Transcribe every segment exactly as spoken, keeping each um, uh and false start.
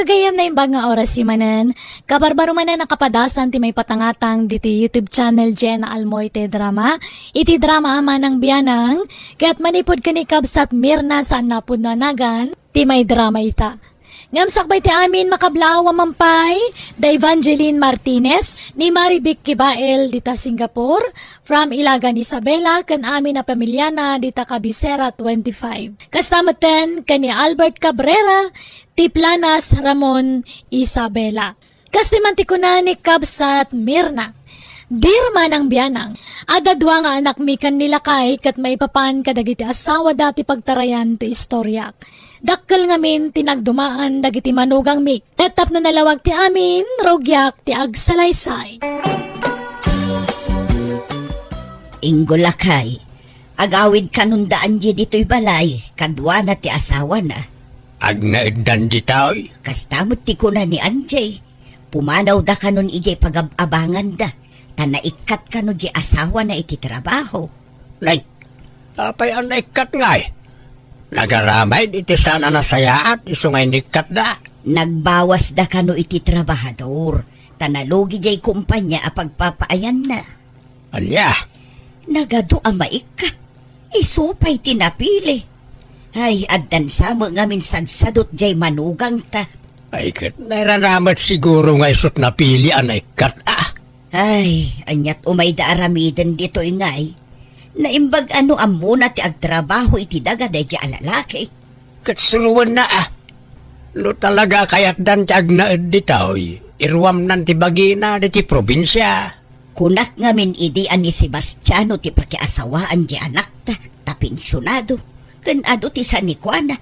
Gayam naimbag nga oras manen, kabarbaro manen a kapadasan ti maipatangatang ditoy YouTube channel Jenna Almoite Drama, iti drama a Manang Bianang, ket manipud ken ni Kabsat Mirna saan a pudno a nagan ti maidrama ita. Ngem sakbay ti amin, makablaaw a mampay da Evangeline Martinez, ni Marivic Kibael dita Singapore, from Ilagan Isabela, ken amin a pamiliana dita Cabecera twenty-five. Kasta metten ken ni Albert Cabrera, ti Planas Ramon, Isabela. Kastoy man ti kuna ni Kabsat Mirna, "Dear Manang Bianang, adda dua nga anakmi ken ni lakay ket maipapan kadagiti asawada ti pagtarayan ti istoriak. Dakkel ngamin ti nagdumaan dagiti manugangmi. Ket tapno nalawag ti amin, rugiak ti agsalaysay." Inggo lakay, agawid kanon da Angie ditoy balay, kaduana ti asawana. Agnaeddan ditoy? Kasta met ti kuna ni Angie. Pumanawda kanon idiay pagab-abanganda, ta naikkat kano di asawana iti trabaho. Nay, apay a naikkat ngay? Nagaramid iti saan a nasayaat isu nga inikkatda. Nagbawasda kano iti trabahador, ta nalugi diay kumpanya a pagpapaayanna. Ania? Nagadu a maikkat. Isu pay ti napili. Ay, addan sa met ngamin sadsadot diay manugangta. Ay, ket nairaramat siguro nga isut napili a naikkat, a. Ay, aniat umayda aramiden ditoy ngay? Naimbag a no ammona ti agtrabaho iti daga daydi a lalaki. Ket suroenna, a. No talaga kayatdan ti agnaed ditoy, iruamnan ti bagina diti probinsia. Kunak ngamin idi a ni Sebastiano ti pakiasawaan di anakta, ta pensionado, ken adu ti sanikuana.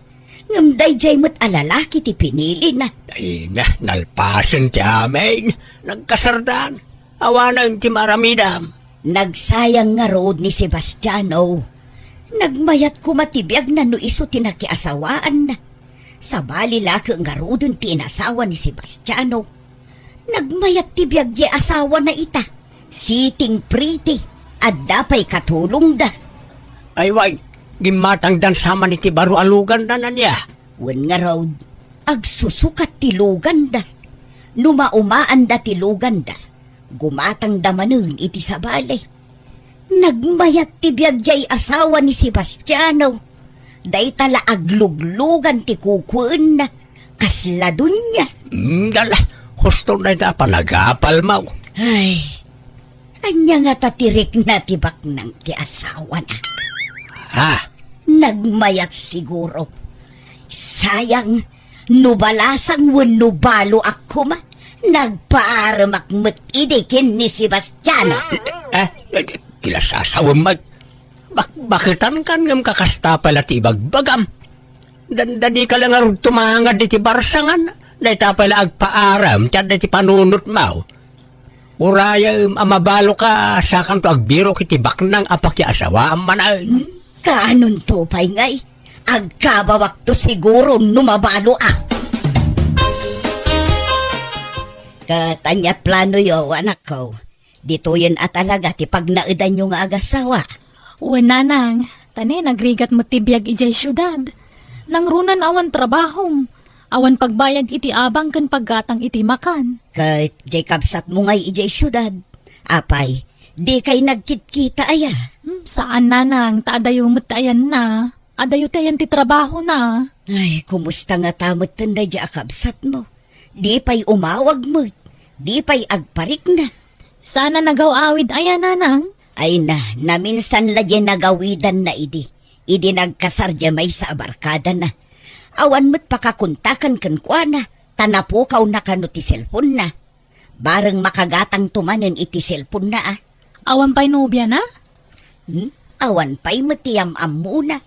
Ngem daydiay met a lalaki ti pinilina. Ay na, nalpasen ti amin. Nagkasardan. Awanen ti maaramidam. Nagsayang ngarud ni Sebastiano. Nagmayat koma ti biagna no isu ti nakiasawaanna. Sabali la ket ngaruden ti inasawa ni Sebastiano. Nagmayat ti biag diay asawana ita. Sitting pretty. Adda pay katulongda. Ay, way, gimmatangdan sa man iti baro a lugandan, ania? Wen ngarud, agsusukat ti luganda. No maumaanda ti luganda, gumatangda manen iti sabali. Nagmayat ti biag diay asawa ni Sebastiano. Dayta la agluglugan ti kukuenna. Kasla dunia. Mm, dala, husto dayta a panagapalmo. Ay, ania ngata ti rikna ti baknang ti asawana? Ha? Nagmayat siguro. Sayang, no balasang wenno baloak koma, nagpaaremak met idi ken ni Sebastiano. Eh, eh, ti la sasawem met. Bak-, baketan kan ngem kakasta pay la ti ibagbagam. Dandani ka la ngarud tumangad iti barsangan. Dayta pay la agpaarem ti adda iti panunotmo. Urayem a mabalo ka, sakanto agbirok iti baknang a pakiasawaam manen. Kaanonto pay ngay? Agkabawakto siguro no mabalo a. Ket ania planoyo, anakko? Ditoyen a talaga ti pagnaedanyo nga agasawa? Wen, nanang, ta ne, nagrigat met ti biag idiay siudad. Nangruna awan trabahom, awan pagbayad iti abang ken paggatang iti makan. Ket diay kabsatmo ngay idiay siudad, apay, dikay nagkitkita aya? Hmm, saan, nanang, ta adayo met ti ayanna. Adayo ti ayan ti trabahona. Ay, kumusta ngata metten daydi a kabsatmo? Di pay umawag met, di pay agparikna. Saan a nagaw-awid aya, nanang? Ay na, naminsan la diay nagawidanna idi. Idi nagkasar diay maysa a barkadana. Awan met pakakontakan kenkuana, ta napukawna kano ti selponna. Bareng makagatangto manen iti selponna, a. Awan pay nobiana? Hmm? Awan pay met ti am-ammona.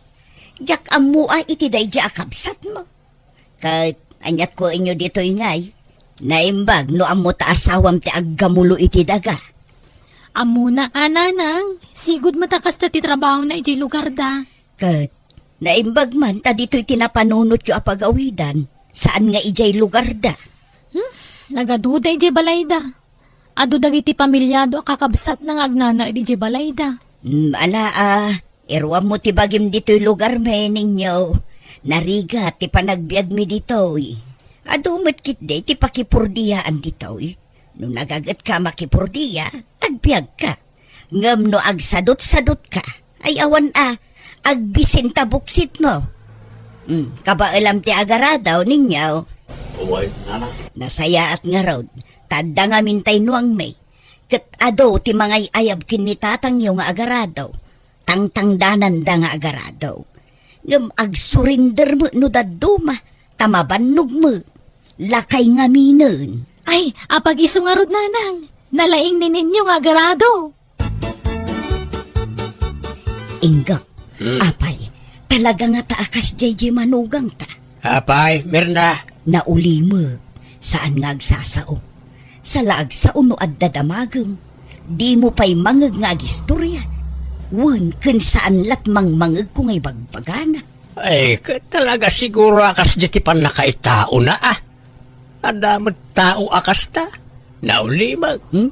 Diak ammo a iti daydi a kabsatmo. Ket aniat kuenyo ditoy ngay? Naimbag no ammo ta asawam ti aggamulo iti daga. Ammona a, nanang, sigud met a kasta ti trabahona idiay lugarda. Ket naimbag man ta ditoy ti napanunotyo a pagawidan, saan nga idiay lugarda. Hmm, nagaduda idiay balayda. Adu dagiti pamiliado a kakabsatna nga agnanaed idiay balayda. Hmm, ala a, iruammo ti bagim ditoy lugarmi, ninyo. Narigat ti panagbiagmi ditoy. Adu met ketdi ti pakipurdiyaan ditoy. No nagagetka a makipurdiya, agbiagka. Ngem no agsadutsadutka, ay awan a, agbisin ta buksitmo. Hmm, kabaelam ti agaradaw, Ninyo? Uy, nana. Nasayaat ngarud, ta adda ngamin tay nuangmi. Ket adu ti mangay-ayab ken ni tatangyo nga agaradaw. Tangtangdananda nga agaradaw. Ngem agsurinder met no dadduma, ta mabannog met. Lakay ngaminen. Ay, apag-isu ngarud, Nanang. Nalaing ni Ninyo nga agarado. Inggak, Hmm. Apay, talaga nga ta a kasdiay diay manugangta. Apay, Mirna. Naulimek, saan nga agsasao. Sala agsao no adda damagem. Dimo pay mangeg nga agistorya. Wen, ken saan lat mangmangegko nga ibagbagana. Ay, ket talaga siguro a kasdiay ti pannakaitaona, a. Adda met tao a kasta. Naulimek. Hmm?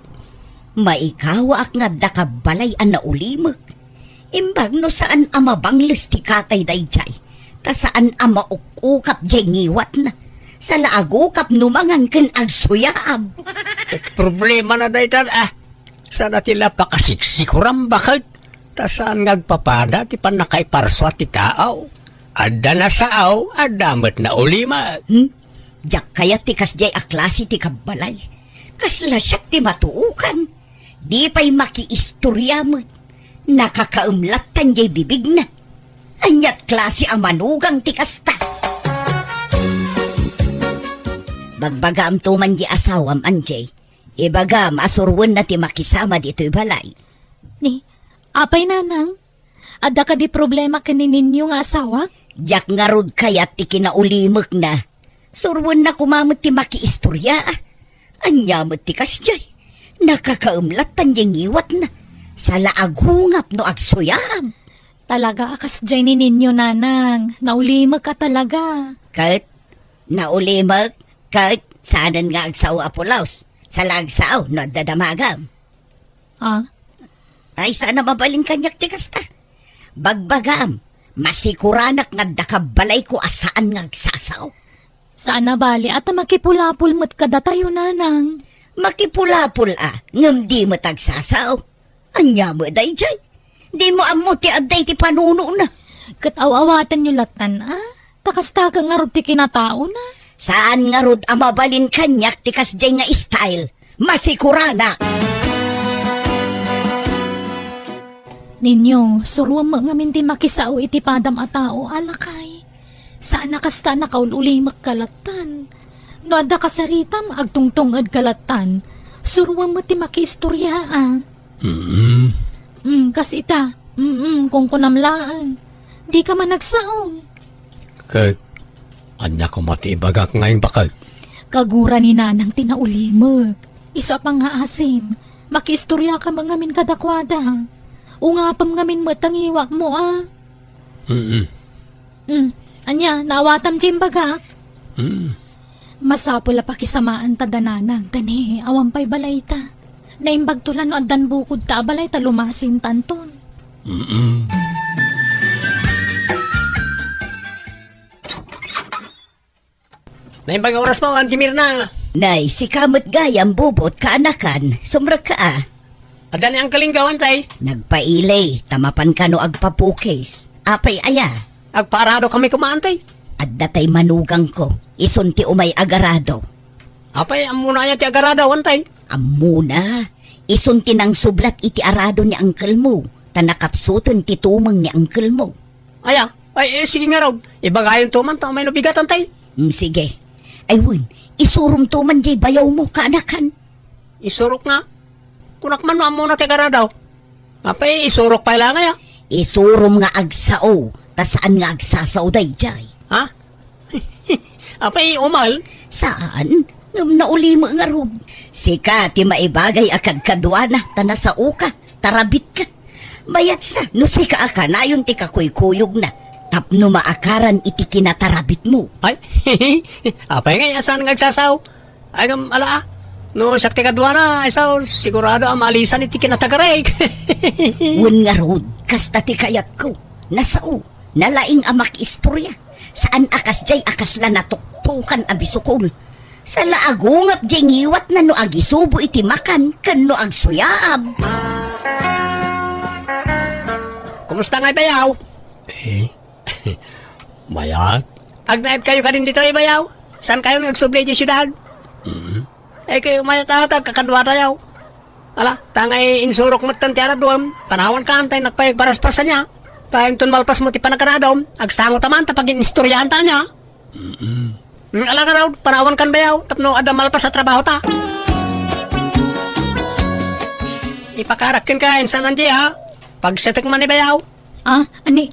Maikawaak nga adda kabbalay a naulimek. Imbag no saan a mabangles ti katay daydiay, ta saan a mauk-ukap diay ngiwatna. Sala agukap no mangan ken agsuyaab. Ket problemana dayta, a. Saan a ti la pakasiksikuran baket, ta saan nga agpapada ti pannakaiparsua ti tao. Adda nasao, adda met naulimek. Hmm? Diak kayat ti kasdiay a klase ti kabbalay. Kasla siak ti matuokan. Di pay makiistoria met. Nakakaem lattan diay bibigna. Aniat klase a manugang ti kasta? Bagbagaamto man diay asawam, Anjay. Ibagam a surwenna ti makisama ditoy balay. Ni, apay, Nanang? Adda kadi problema ken ni Ninyo nga asawak? Diak ngarud kayat ti kinaulimekna. Surwenna koma met ti makiistoria. Ania met ti kasdiay? Nakakaem lattan diay ngiwatna. Sala agungap no agsuyaab. Talaga a kasdiay ni Ninyo, Nanang. Naulimek a talaga. Ket? Naulimek? Ket saanen nga agsao a pulos? Sala agsao no adda damagam. Ah? Ay, saan a mabalin kaniak ti kasta? Bagbagam, masikuranak nga adda kabbalayko a saan nga agsasao. Saan a bali a ta makipulapol met kadatayo, Nanang. Makipulapol a, ngem di met agsasao. Ania met daydiay? Dimo ammo ti adda iti panunona. Ket aw-awatenyo lattan a, ta kasta ket ngarud ti kinataona. Saan ngarud a mabalin kaniak ti kasdiay nga style. Masikuranak! Ninyo, suroem met ngamin ti makisao iti padam a tao, a lakay. Saan a kasta nakaul-ulimek ka lattan. No adda kasaritam, agtungtunged ka lattan. Suroem met ti makiistoria a. Mm. Mm, kas ita. Mm, kunkunam laeng. Di ka man agsao. Ket, ania koma ti ibagak nga imbakag? Kagura ni Nanang ti naulimek. Isu a pangngaasim, makiistoriaka met ngamin kadakuada. Ungapem ngamin met ta ngiwatmo a. Mm. Mm. Ania, naawatam ti imbagak? Mm. Masapul a pakisamaanta da Nanang, ta ni, awan pay balayta. Naimbagto la no addan bukodta a balay ta lumasintanton. Mm. Naimbag nga oras mo, Auntie Mirna. Nay, sika met gayam, Bubot, kaanakan, sumrekka a. Adda ni Uncle Ingaw, Antay? Nagpaili, ta mapan kano agpapukis. Apay aya? Agpaarado kami koma, Antay. Adda tay manugangko, isun ti umay agarado. Apay, ammona aya ti agarado, Antay? Ammona, isun ti nangsublat iti arado ni uncle mo, ta nakapsuten ti tumeng ni uncle mo. Aya, ay, eh, sige ngarud. Ibagayonto man ta umay no bigat, Antay. Mm, sige. Ay, wen, isuromto man diay bayawmo, kaanakan. Isurok nga? Kunak man no ammona ti agarado. Apay, isurok pay la nga ya? Isurom nga agsao, ta saan nga agsasao daydiay. Ha? Apay, umal? Saan? Ngem naulimek ngarud. Sika ti maibagay a kadkaduana, ta nasaoka, tarabitka. Mayatsa, no sika a kanayon ti kakuykuyogna, tapno maakaran iti kinatarabitmo. Ay, apay nga, saan nga agsasao? Ay, ngem, ala, a. No siak ti kaduana, ay sao, sigurado a maalisan iti kinatagarek. Wen ngarud, kasta ti kayatko. Nasao, nalaing a makiistoria. Saan a kasdiay a kasla natuktokan a bisukol. Saan la a gungap diay ngiwatna no agisubo iti makan ken no agsuyaab. Kumusta ngay, bayaw? Eh, mayat? Agnaedkayo kadin ditoy, bayaw? Saankayo nga agsubli iti siudad? Mm. Eh, kay mayat a ta agkakaduatayo. Ala, ta ngay insurok metten ti araduem, panawankan ta innak pay agbaraspas ania. Ta inton malpasmo ti panagaradum, agsangotaman ta pagin-istoriaanta ania. Mm-mm. Mm, ala ngarud, panawankan bayaw, tapno adda malpas a trabahota. Ipakarak kenka, insan Angie, ha? Pagsiatek man ni bayaw. Ah, ani,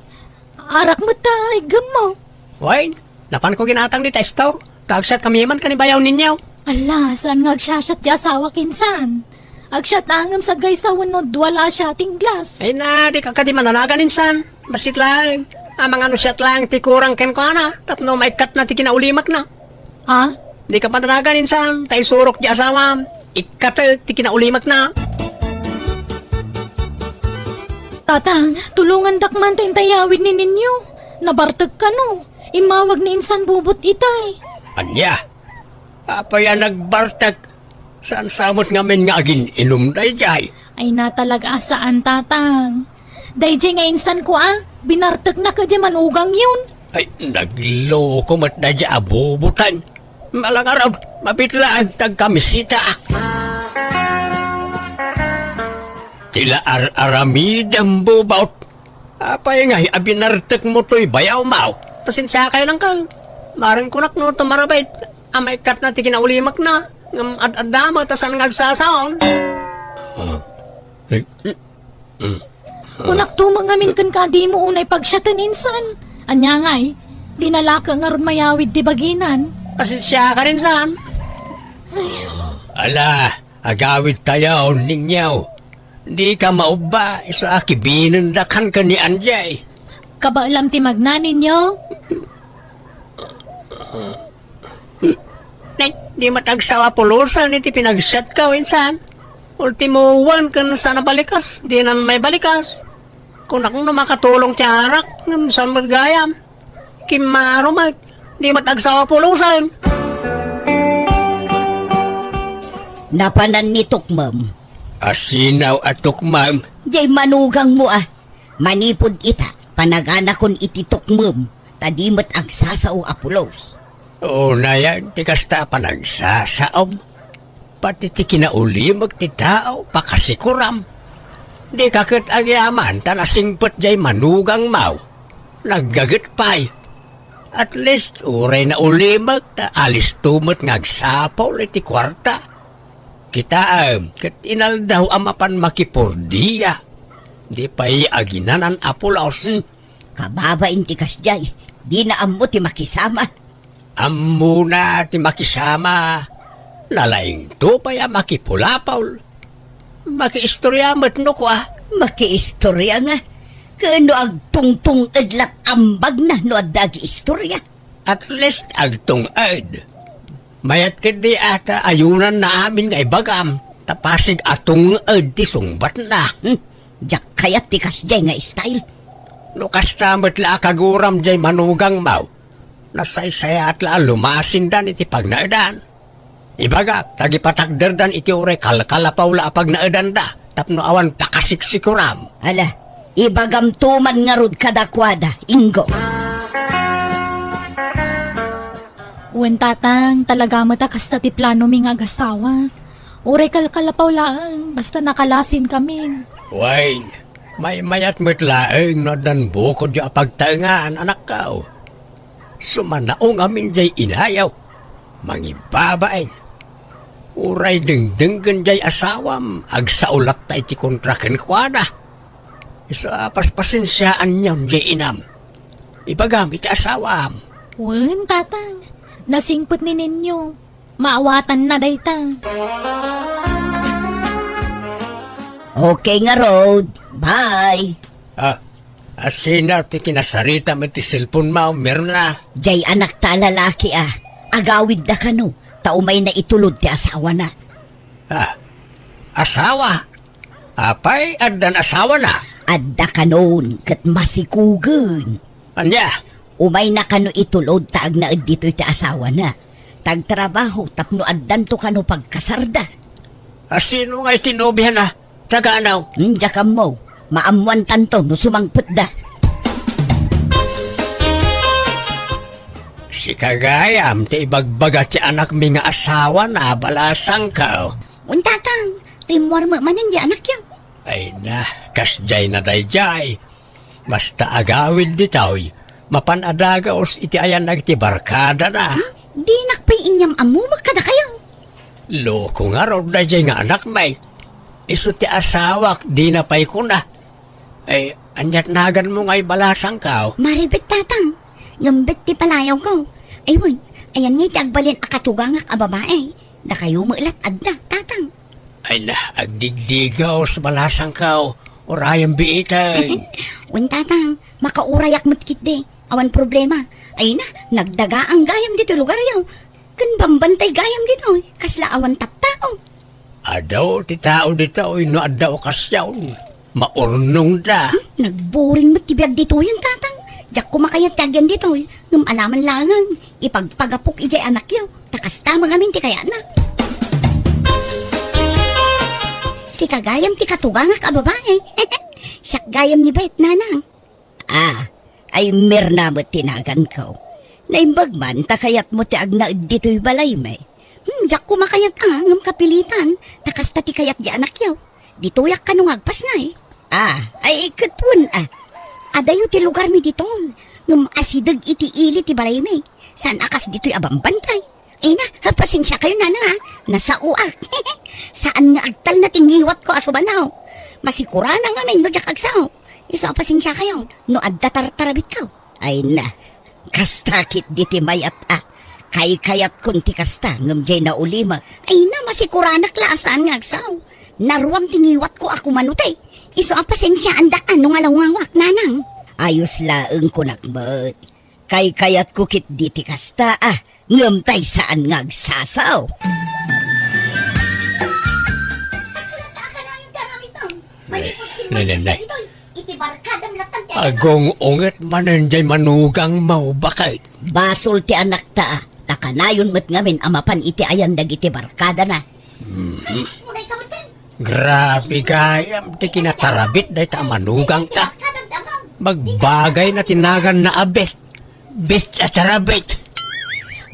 arak met ta iggemmo. Wen, napanko ginatang dita store. Ta agsiatkami man ken ni bayaw ninyo. Ala, saan nga agsiasiat ti asawak insan? Agsiat ngem saggaysa wenno dua la a siating glass. Ay na, dika kadi mananagan insan. Bassit laeng. Amangan no siat laeng ti kurang kenkuana, tapno maikkatna ti kinaulimakna. Ha? Dika mananagan insan, ta isurok ti asawam. Ikkatek ti kinaulimakna. Tatang, tulongandak man ta intay awid ni Ninyo. Nabartek kano. Immawag ni insan bubot itay. Ania? Apay a nagbartek? Saan sa met ngamin nga agin-inum daydiay? Ay, natalaga a saan, Tatang. Daydiay nga insanko a, binartekna kadi manugangyon. Ay, nagloko met daydiay a bubutan. Malangarab, mabitlaan, tagkamisitaak. Ti la ar-aramidem, bubot. Apay ngay a binartekmo toy bayawmaw? Pasensiakayo nangkal. Maring kunak no tumarabit a maikkatna ti kinaulimakna, ngem ad-adda met a saan nga agsasaon. Ah. Eh, mm, mm. Kunakto met ngamin kenka a dimo unay pagsiaten insan. Ania ngay, di nalaka ngarud mayawid ti baginan. Pasensiaka insan. Ala, agawidtayo, Ninyo. Dika maubba, isu a kibinendak ken ni Angie. Kabaelam ti magna, Ninyo? Nay, di met agsaw a pulosen iti pinagsiatko, insan. Ultimo wen ken saan a balikas, dinan maibalikas. Kunak no makatulong ti arak, ngem saan met gayam. Kimmaro met, di met agsaw a pulosen. Napanan ni tukmem. Asinaw a tukmem? Diay manugangmo a. Manipud ita, panaganakon iti tukmem, ta di met agsasao a pulos. Unayen ti kasta a panagsasaom. Pati ti kinaulimek ti tao, pakasikuram. Dika ket agyaman ta nasingpet jay manugangmaw. Naggaget pay. At least, uray naulimek, ta alisto met nga agsapul iti kuarta. Kitaem, ket inaldaw a mapan makipordia. Di pay aginanan a pulos. Hmm. Kababain ti kasdiay, dina ammo ti makisama. Ammona ti makisama. Nalaingto pay a makipulapol. Makiistoria met no kua. Makiistoria nga. Ken no agtungtung-ed lat ambagna no adda agiistoria. At least agtung-ed. Mayat ketdi a ta ayunanna amin nga ibagam, ta pasig a tung-ed ti sungbatna. Hmm, diak kayat ti kasdiay nga style. No kasta met la a kaguram jay manugangmaw, nasaysayaat la a lumasindan iti pagnaedan. Ibagak, ta agipatakderdan iti uray kalkalapaw la a pagnaedanda, tapno awan pakasiksikuram. Ala, ibagamto man ngarud kadakuada, Inggong. Wen, Tatang, talaga met a kasta ti planomi nga agasawa. Uray kalkalapaw laeng, basta nakalasinkamin. Wen, maymayat met laeng no addan bukodyo a pagtaengan, anakko. Sumanaong amin jay inayo. Mangibabain. Uray dengdenggen jay asawam, agsao latta iti kontra kenkuana. Isu a paspasensiaanyon jay inam. Ibagam iti asawam. Wen, Tatang. Nasingpet ni Ninyo. Maawatanna dayta. Okay ngarud. Bye. Ah, asino ti kinasaritam iti cellphone mo, Mirna? Jay anakta a lalaki a. Agawidda kano, ta umayna itulod ti asawana. Ah, asawa? Apay, addan asawana? Adda kanon, ket masikugen. Ania? Umayna kano itulod ta agnaed ditoy ti asawana. Tagtrabaho tapno addanto kano pagkasarda. A, sino nga iti nobiana? Taganaw. Hmm, diak ammo. Maammoantanto no sumangpetda. Sika gayam ti ibagbaga ti anakmi nga asawana, balasangko. Wen, Tatang, rimmuar met manen di anakyo. Ay na, kasdiay na daydiay. Basta agawid ditoy, mapan a dagaos iti ayan dagiti barkadana. Hmm? Dinak pay inyam-ammo met kadakayo. Loko ngarud daydiay nga anakmi. Isu ti asawak, dina pay kuna. Ay, aniat naganmo ngay, balasangko? Maribet, Tatang. Ngem bet ti palayawko. Ay, wen, ayan ngay ti agbalin a katugangak a babai. Dakayo met lat adda, Tatang. Ay na, agdigdigaw, balasangko. Urayem biiten. Wen, Tatang, makaurayak met ketdi. Awan problema. Ay na, nagdagaang gayam ditoy lugaryo. Ken bambantay gayam ditoy, kasla awan tattao. Adu ti tao ditoy no adda okasyon. Maurnongda. Hmm, nagburing met ti biag ditoyen, Tatang. Diak koma kayat ti agyan ditoy. Ngem alaman laeng, ipagpagapok idiay anakyo. Ta kasta met ngamin ti kayatna. Sika gayam ti katugangak a babai. Siak gayam ni Bet, Nanang. Ah, ay Mirna met ti naganko. Naimbag man ta kayatmo ti agnaed ditoy balaymi. Hmm, diak koma kayat a, ngem kapilitan. Ta kasta ti kayat di anakyo. Ditoyak kano nga agpasnay. Ah, ay ket wen a. Adayo ti lugarmi diton. Ngem asideg iti ili ti balaymi. Saan a kas ditoy a bambantay. Ay na, pasensiakayo, Nanang, a. Nasaoak. Saan nga agtalna ti ngiwatko a subanaw. Masikuranak ngamin no diak agsao. Isu a pasensiakayo no adda tartarabitko. Ay na, kasta ketdi ti mayat a. Kaykayatkon ti kasta, ngem diay naulimek. Ay na, masikuranak la a saan nga agsao. Naruam ti ngiwatko a kumanutay. Isu a pasensiaandak a no nga lawngawak, Nanang. Ayos laeng kunak met. Kaykayatko ketdi ti kasta a, ngem tay saan nga agsasaw. Ay, nanay. Iti barkadam latta ti agang-, agung-unget manen jay manugangmo, baket. Basol ti anakta a, ta kanayon met ngamin a mapan iti ayan dagiti barkadana. Mhm. Ay, unay ka met ken. Grabe gayam ti kinatarabit dayta a manugangta. Magbagayna ti naganna a best. Best a tarabit.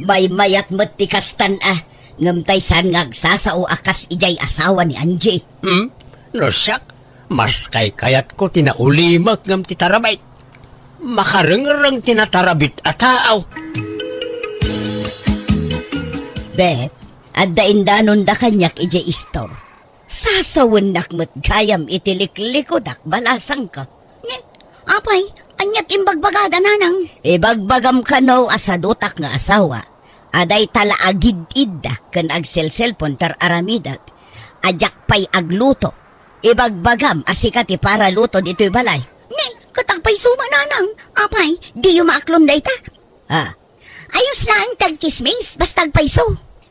Maymayat met ti kastan a. Ngem tay saan nga agsasao a kas idiay asawa ni Angie. Hmm? No siak, mas kaykayatko ti naulimek ngem ti tarabit. Makarengreng ti natarabit a tao. Beth, adda indanonda kaniak idiay istor. Sasawennak met gayam iti liklikudak, balasangko. Ni, apay, aniat imbagbagada, nanang? Ibagbagam kano a sadutak nga asawa, a dayta la agid-idda ken agselselpon ti ar-aramidek, a diak pay agluto. Ibagbagam a sika ti paraluto ditoy balay. Ni, ket agpayso met, nanang? Apay, diyo maaklon dayta? Ah, Ayos laeng ti agtsismis, basta agpayso.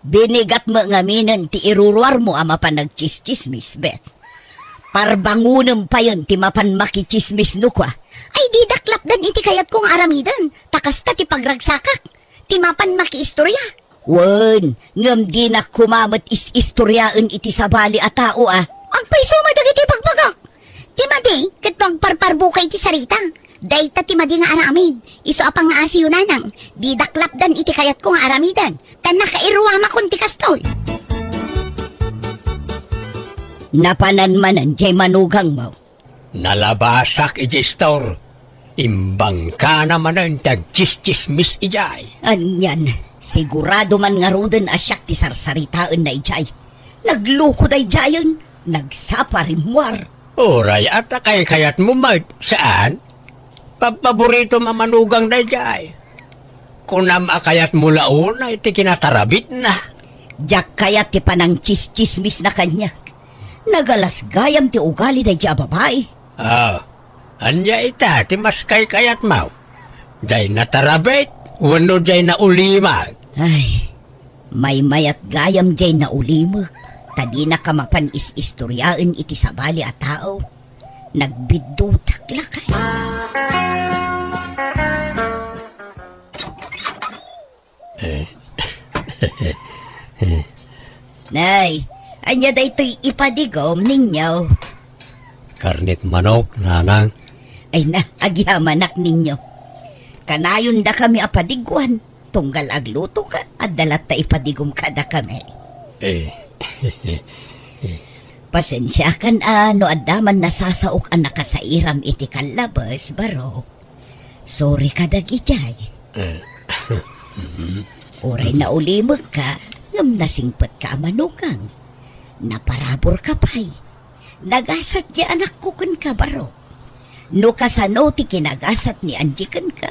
Binigat met ngaminen ti iruruarmo a mapan nagtsistsismis, Beth. Parbangonem payen ti mapan makitsismis no kua. Ay, didak lapdan iti kayatko nga aramiden, ta kasta ti pagragsakak, ti mapan makiistorya. Wen, ngem dinak koma met is-istoriaen iti sabali a tao a. Agpayso met dagiti bagbagak. Ti madi, ket no agparparbuka iti sarita. Dayta ti madi nga aramid. Isu a pangngaasiyo, nanang, didak lapdan iti kayatko nga aramiden. Ta nakairuamakon ti kastoy. Napanan manen jay manugangmo. Nalabasak iti istor. Imbangkana manen ti agtsistsismis idiay. Anian, sigurado man ngaruden a siak ti sarsaritaenna idiay. Nagluko daydiayen, nagsapa rimmuar. Uray, adda kaykayatmo met, saan? Pabpaboritom a manugang daydiay. Kunam a kayatmo la unay ti kinatarabitna. Diak kayat ti panangtsistsismisna kaniak. Nagalas gayam ti ugali daydiay a babai. Ah, ania ita ti mas kaykayatmo? Jay natarabit wenno jay naulimek? Ay, maymayat gayam jay naulimek, ta dinaka mapan is-istoriaen iti sabali a tao. Nagbiddutak lakay. Nay, ania daytoy ipadigom ninyo? Karnet manok, nanang. Ay na, agyamanak ninyo. Kanayondakami a padiguan. Tunggal aglutoka, adda latta ipadigom kadakami. Eh. Pasensiakan a no adda man nasasaok a nakasairam iti kallabes, Barok. Sorry kadagijay. Eh. Uray naulimegka, ngem nasingpetka a manugang. Naparaburka pay. Nagasat ti anakko kenka, Barok. No kasano ti kinagasat ni Angie kenka,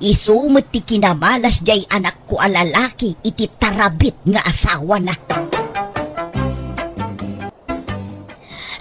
isu met ti kinamalas diay anakko a lalaki iti tarabit nga asawana.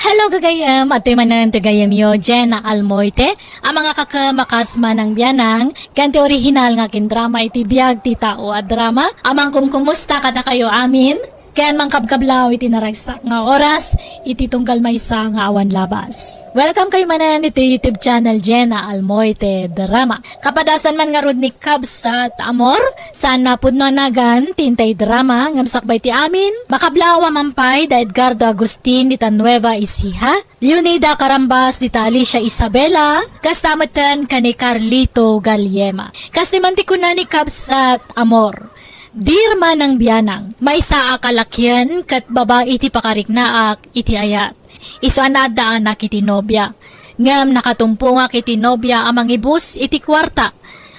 Hello, gagayem! Atoy manen ti gayemyo, Jenna Almoite, a mangakakem a kas Manang Bianang, ken ti orihinal nga akindrama iti biag ti tao a drama, a mangkumkumusta kadakayo amin, ken mangkabkablaw iti naragsak nga oras, iti tunggal maysa nga awan labas. Welcome kayo manen iti YouTube channel Jenna Almoite Drama. Kapadasan man ngarud ni Kabsat Amor, saan a pudno a nagan ti intay drama ngem sakbay ti amin, makablaw a man pay da Edgardo Agustin ita Nueva Ecija, Leonida Carambas dita Alicia Isabela, kasta metten ken ni Carlito Galiema. Kasta man ti kuna ni Kabsat Amor, Dear Manang Bianang, maysa a kalakien ket babai ti pakariknaak iti ayat. Isu a naaddaanak iti nobia. Ngem nakatumpongak iti nobia a mangibus iti kuarta.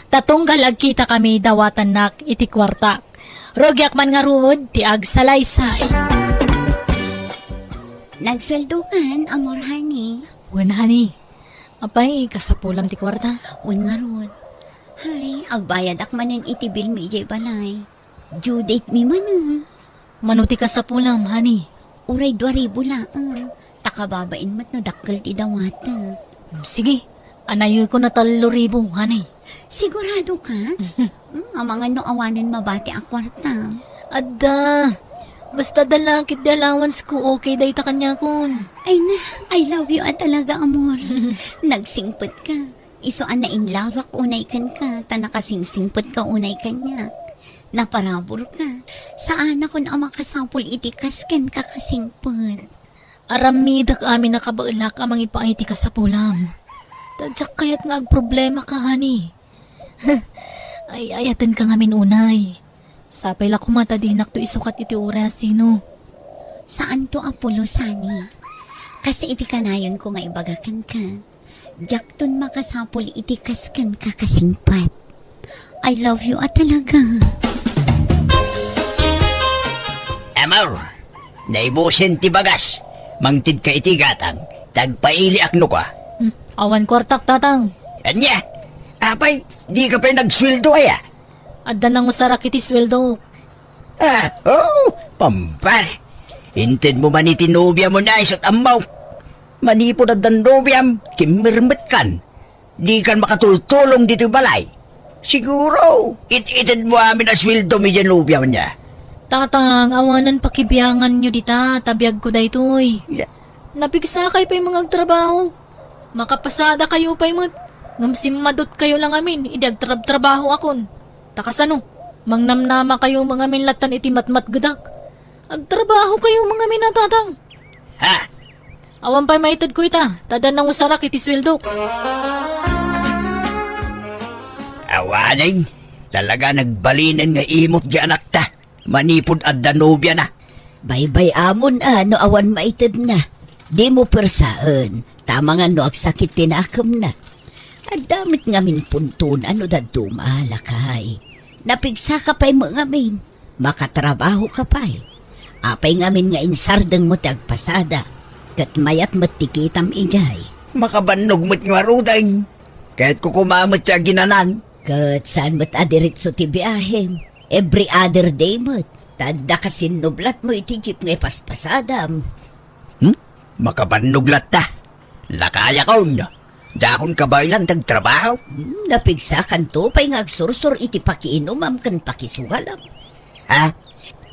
Ta tunggal agkitakami dawatannak iti kuarta. Rugiak man ngarud ti agsalaysay. Nagsueldokan, Amor, honey. Wen, honey. Apay, kasapulam ti kuarta? Wen ngarud. Hay, agbayadak manen iti bilmi idiay balay. Due date mi manen. Mano ti kasapulam, honey? Uray dua ribu laeng. Ta kababain met no dakkel ti dawatek. Sige, anayekon a tallo ribu, honey. Sigurado ka? Mm, amangan no awanen mabati a kuarta. Adda. Basta adda la ket ti allowance ko, okay dayta kaniakon. Ay na, I love you a talaga, amor. Nagsingpet ka. Isu a nainlawak unay kenka, ta nakasingsingpet ka unay kaniak. Naparabur ka. Saanakon a makasapul iti kas kenka kasingpet. Aramidek amin a kabaelak a mangipaay ti kasapulam. Ta diak kayat nga agproblema ka, honey. Ay-ayaten ka ngamin unay. Sapay la koma ta dinak to isukat iti oras, sino? Saan to a pulos, honey. Kas iti kanayon ko nga ibaga kenka. Diakton makasapul iti kas kenka kasingpet. I love you a talaga. Amor, naibusen ti bagas. Mangted ka iti gatang. Tagpailiak no ka. Hmm, awan kuartak, tatang. Ania? Apay, di ka pay nagsueldo aya? Adda nangusarak iti sueldo. Ah, oh, pambar. Inted mo man iti nobia mo na isut ammo. Manipud addan nobiam, kimmirmet kan. Di kan makatultulong ditoy balay. Siguro, it-ited mo amin a sueldo mi diay nobia niya. Tatang, awanan pakibiangan nyo dita, ta biag ko daytoy. Ya. Napigsa kay pay mga agtrabaho. Makapasada kayo pay met. Ngem simmadot kayo lang amin, idi agtrabtrabaho akon. Ta kasano, mangnamnama kayo mangamin latan iti matmatgedak. Agtrabaho kayo mangamin a tatang. Ha? Awan pay maited ko ita, ta adda nangusarak iti sueldok. Awanen, talaga nagbalinen nga imot di anakta. Manipud adda nobiana. Baybay-amon a no awan maitedna. Dimo persaen, ta amangan no agsakit ti nakemna. Adda met ngamin puntona no dadduma, lakay. Napigsaka pay met ngamin. Makatrabaho ka pay. Apay ngamin nga insardengmo ti agpasada, ket mayat met ti kitam idiay. Makabannog met ngaruden. Ket kukuma met ti aginanan. Ket saan met a diretso ti biahem? Every other day met. Ta adda ka sinnublatmo iti jeep nga ipaspasadam. Hmm? Makabannog latta. Lakayakon. Dakon kabaelan ti agtrabaho. Hmm, napigsakanto pay nga agsursur iti pakiinumam ken pakisugalam. Ha?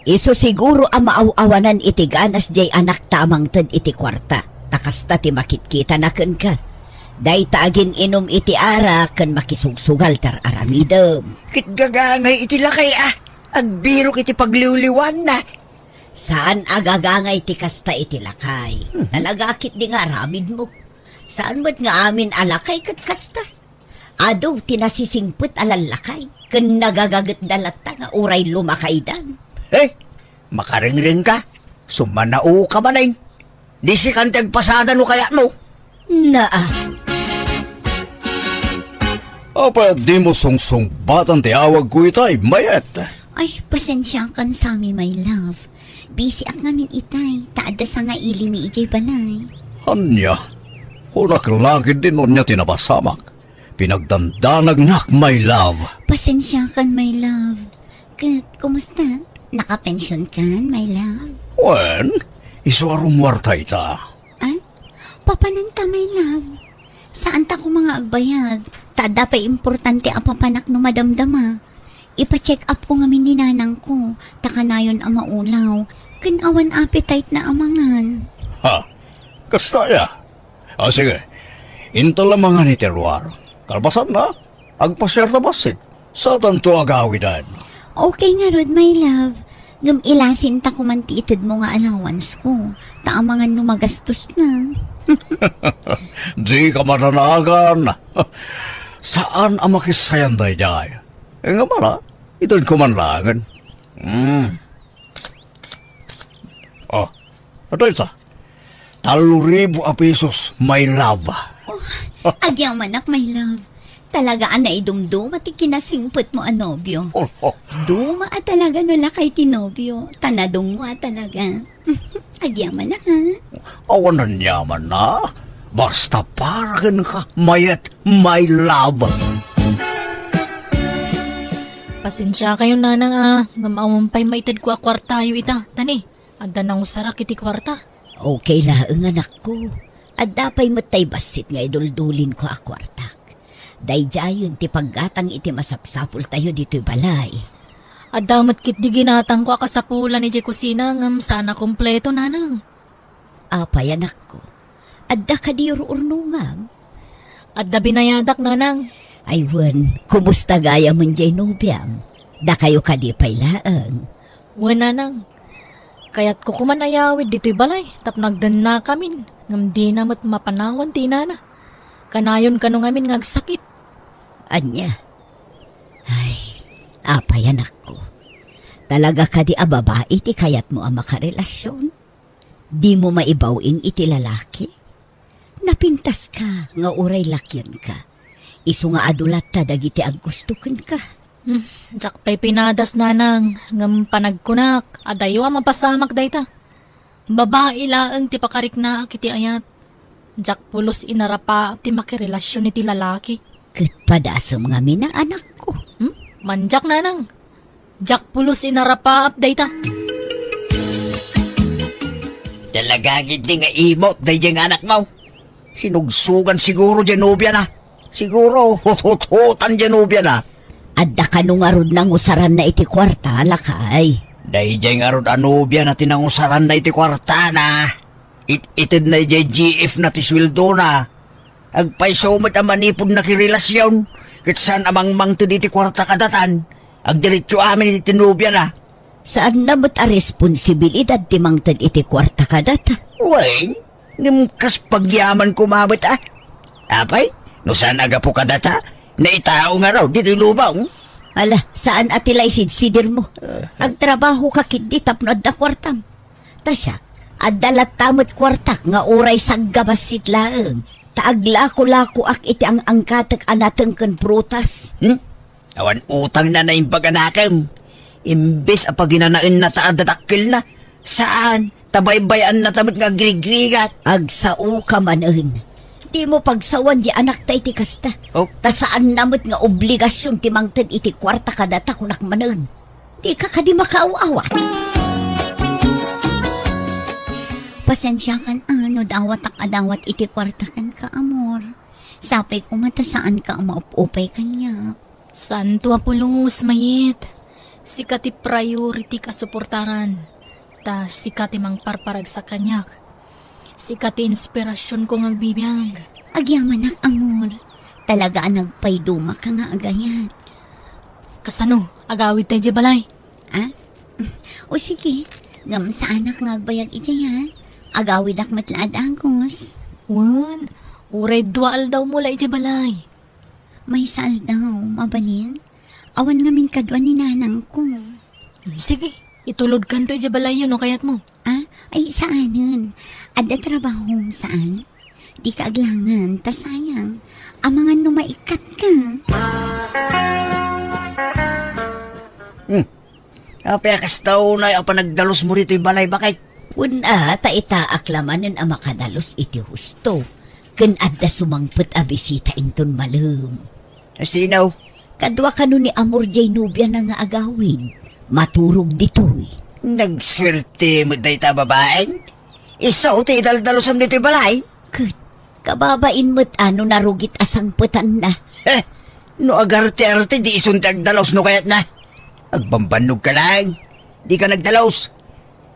Isu siguro a maaw-awanan iti ganas diay anakta a mangted iti kuarta, ta kasta ti makitkitana kenka. Dayta agin-inum iti arak ken makisugsugal ti ar-aramidem. Ket gagangay iti lakay a. Agbirok iti pagliwliwaanna. Saan a gagangay ti kasta iti lakay. Mhm. Talaga ketdi nga aramidmo. Saan met nga amin a lakay ket kasta. Adu ti nasisingpet a lallakay, ken nagagagetda latta nga uray lumakaydan. Eh, makarengrengka, sumannao ka manen. Di sikan ti agpasada no kayatmo. Naa. Apay a dimo sungsungbatan ti awagko itay, Mayet? Ay, pasensiakan sami, my love. Busy ak ngamin itay, ta adda sangailimi idiay balay. Ania? Kunak la ketdi no ania ti napasamak. Pinagdandanagnak, my love. Pasensiakan, my love. Ket, kumusta? Nakapensionkan, my love? Wen, isu a rumuarta ita. Ah? Papananta, my love. Saanta koma nga agbayag, ta adda pay importante a papanak no madamdama. Ipa-check up ko ngamin ni nanangko, ta kanayon a maulaw, ken awan appetite na a mangan. Ha? Kasta aya? Ah, sige. Inta la mangan iti ruar. Kalpasanna, agpasiarta bassit. Satanto agawiden. Okay ngarud, my love. Ngem ilasinta koman ti itedmo nga allowance ko. Ta amangan no magastos na. Dika madanagan. Saan a makisayan daydiay. Ngem ala, itedko man laengen. Hmm. Oh, adda ita. Tallo ribu a pesos, my love. Oh, agyamanak, my love. Talaga a naidumduma ti kinasingpetmo a nobio. Oh, oh. Duma a talaga no lakay ti nobio. Ta nadungwa talaga. Agyamanak, ha? Awan aniaman na. Basta para kenka, Mayet, my love. Pasensiakayon, nanang, a, ngem awan pay maitedko a kuartayo ita. Tani, adda nangusarak iti kuarta. Okay laeng, anakko. Adda pay met tay bassit nga iduldulinko a kuartak. Daydiayen ti paggatang iti masapsapultayo ditoy balay. Adda met ketdi ginatangko a kasapulan idiay kusina ngem saan a kompleto, nanang. Apay, anakko? Adda kadi ur-urnongam? Adda binayadak, nanang. Ay wen, kumusta gayamen diay nobiam? Dakayo kadi pay laeng? Wen, nanang. Kayatko koman ayawid ditoy balay tapno agdennakamin, ngem dina met mapanawan ti inana. Kanayon kano ngamin nga agsakit. Ania? Ay, apay, anakko. Talaga kadi a babai ti kayatmo a makarelasion? Dimo maibaw-ing iti lalaki? Napintaska nga uray lakionka. Isu nga adu latta dagiti aggusto kenka. Hmm, diak pay pinadas, nanang, ngem panagkunak, adayo a mapasamak dayta. Babai laeng ti pakariknaak iti ayat. Diak pulos inarapaap ti makirelasion iti lalaki. Ket padasem ngamin a, anakko. Hmm? Mandiak, nanang. Diak pulos inarapaap dayta. Talaga ketdi nga imot daydiay nga anakmo. Sinugsogan siguro diay nobiana. Siguro, huthuthutan diay nobiana. Adda kano ngarud nangusaranna iti kuarta, lakay? Daydiay ngarud a nobiana ti nangusaranna iti kuartana. It-itedna idiay G F na ti sueldona. Agpayso met a manipud nakirelasion, ket saan a mangmangted iti kuarta kadatan. Agdiretso amin iti nobiana. Saanna met a responsibilidad ti mangted iti kuarta kadata. Wen, ngem kas pagyaman koma met a. Apay, no saan a gapu kadata, naitao ngarud ditoy lubong. Ala, saan a ti la isidsidirmo. Agtrabahoka ketdi tapno adda kuartam. Ta siak, adda latta met kuartak nga uray saggabassit laeng, ta aglakolakoak iti ang-angkatek a nateng ken prutas. Hmm? Awan utangna naimbag a nakem. Imbes a paginanaenna ta adda dakkelna, saan, ta baybay-annata met nga agrigrigat. Agsaoka manen. Dimo pagsawan diay anakta iti kasta. Oh. Ta saanna met nga obligasion ti mangted iti kuarta kadata, kunak manen. Dika kadi makaaw-awat? Pasensiakan a no dawatak a dawat iti kuarta kenka, amor. Sapay koma ta saanka a maupupay kaniak. Saanto a pulos, Mayet. Sika ti priority a suportaran. Ta sika ti mangparparagsak kaniak. Sika ti inspirasionko nga agbibiag. Agyamanak, amor. Talaga a nagpaydumaka nga agayat. Kasano? Agawidta idiay balay? Ah? O sige, ngem saanak nga agbayag idiay, ha? Agawidak met la a dagus. Wen, uray dua aldawmo la idiay balay. Maysa aldaw, mabalin? Awan ngamin kadua ni nanangko. Hmm, sige, itulodkanto idiay balayyo no kayatmo. Ah, ay, saanen. Adda trabahom, saan? Dika aglangan, ta sayang. Amangan no maikkatka. Hmm. Apay a kasta unay a panagdalusmo ditoy balay, baket? Wen a, ta itaak la manen a makadalus iti husto. Ken adda sumangpet a bisita inton malem. Sino? Kadua kano ni Amor jay nobiana nga agawid. Maturog ditoy. Nagsuerte met dayta a babaeng? Isu ti idaldalusam ditoy balay? Ket, kababain met a no narugit a sangpetanna. Heh! No agarte-arte, di isun ti agdalus no kayatna. Agbambannogka laeng. Dika nagdalus.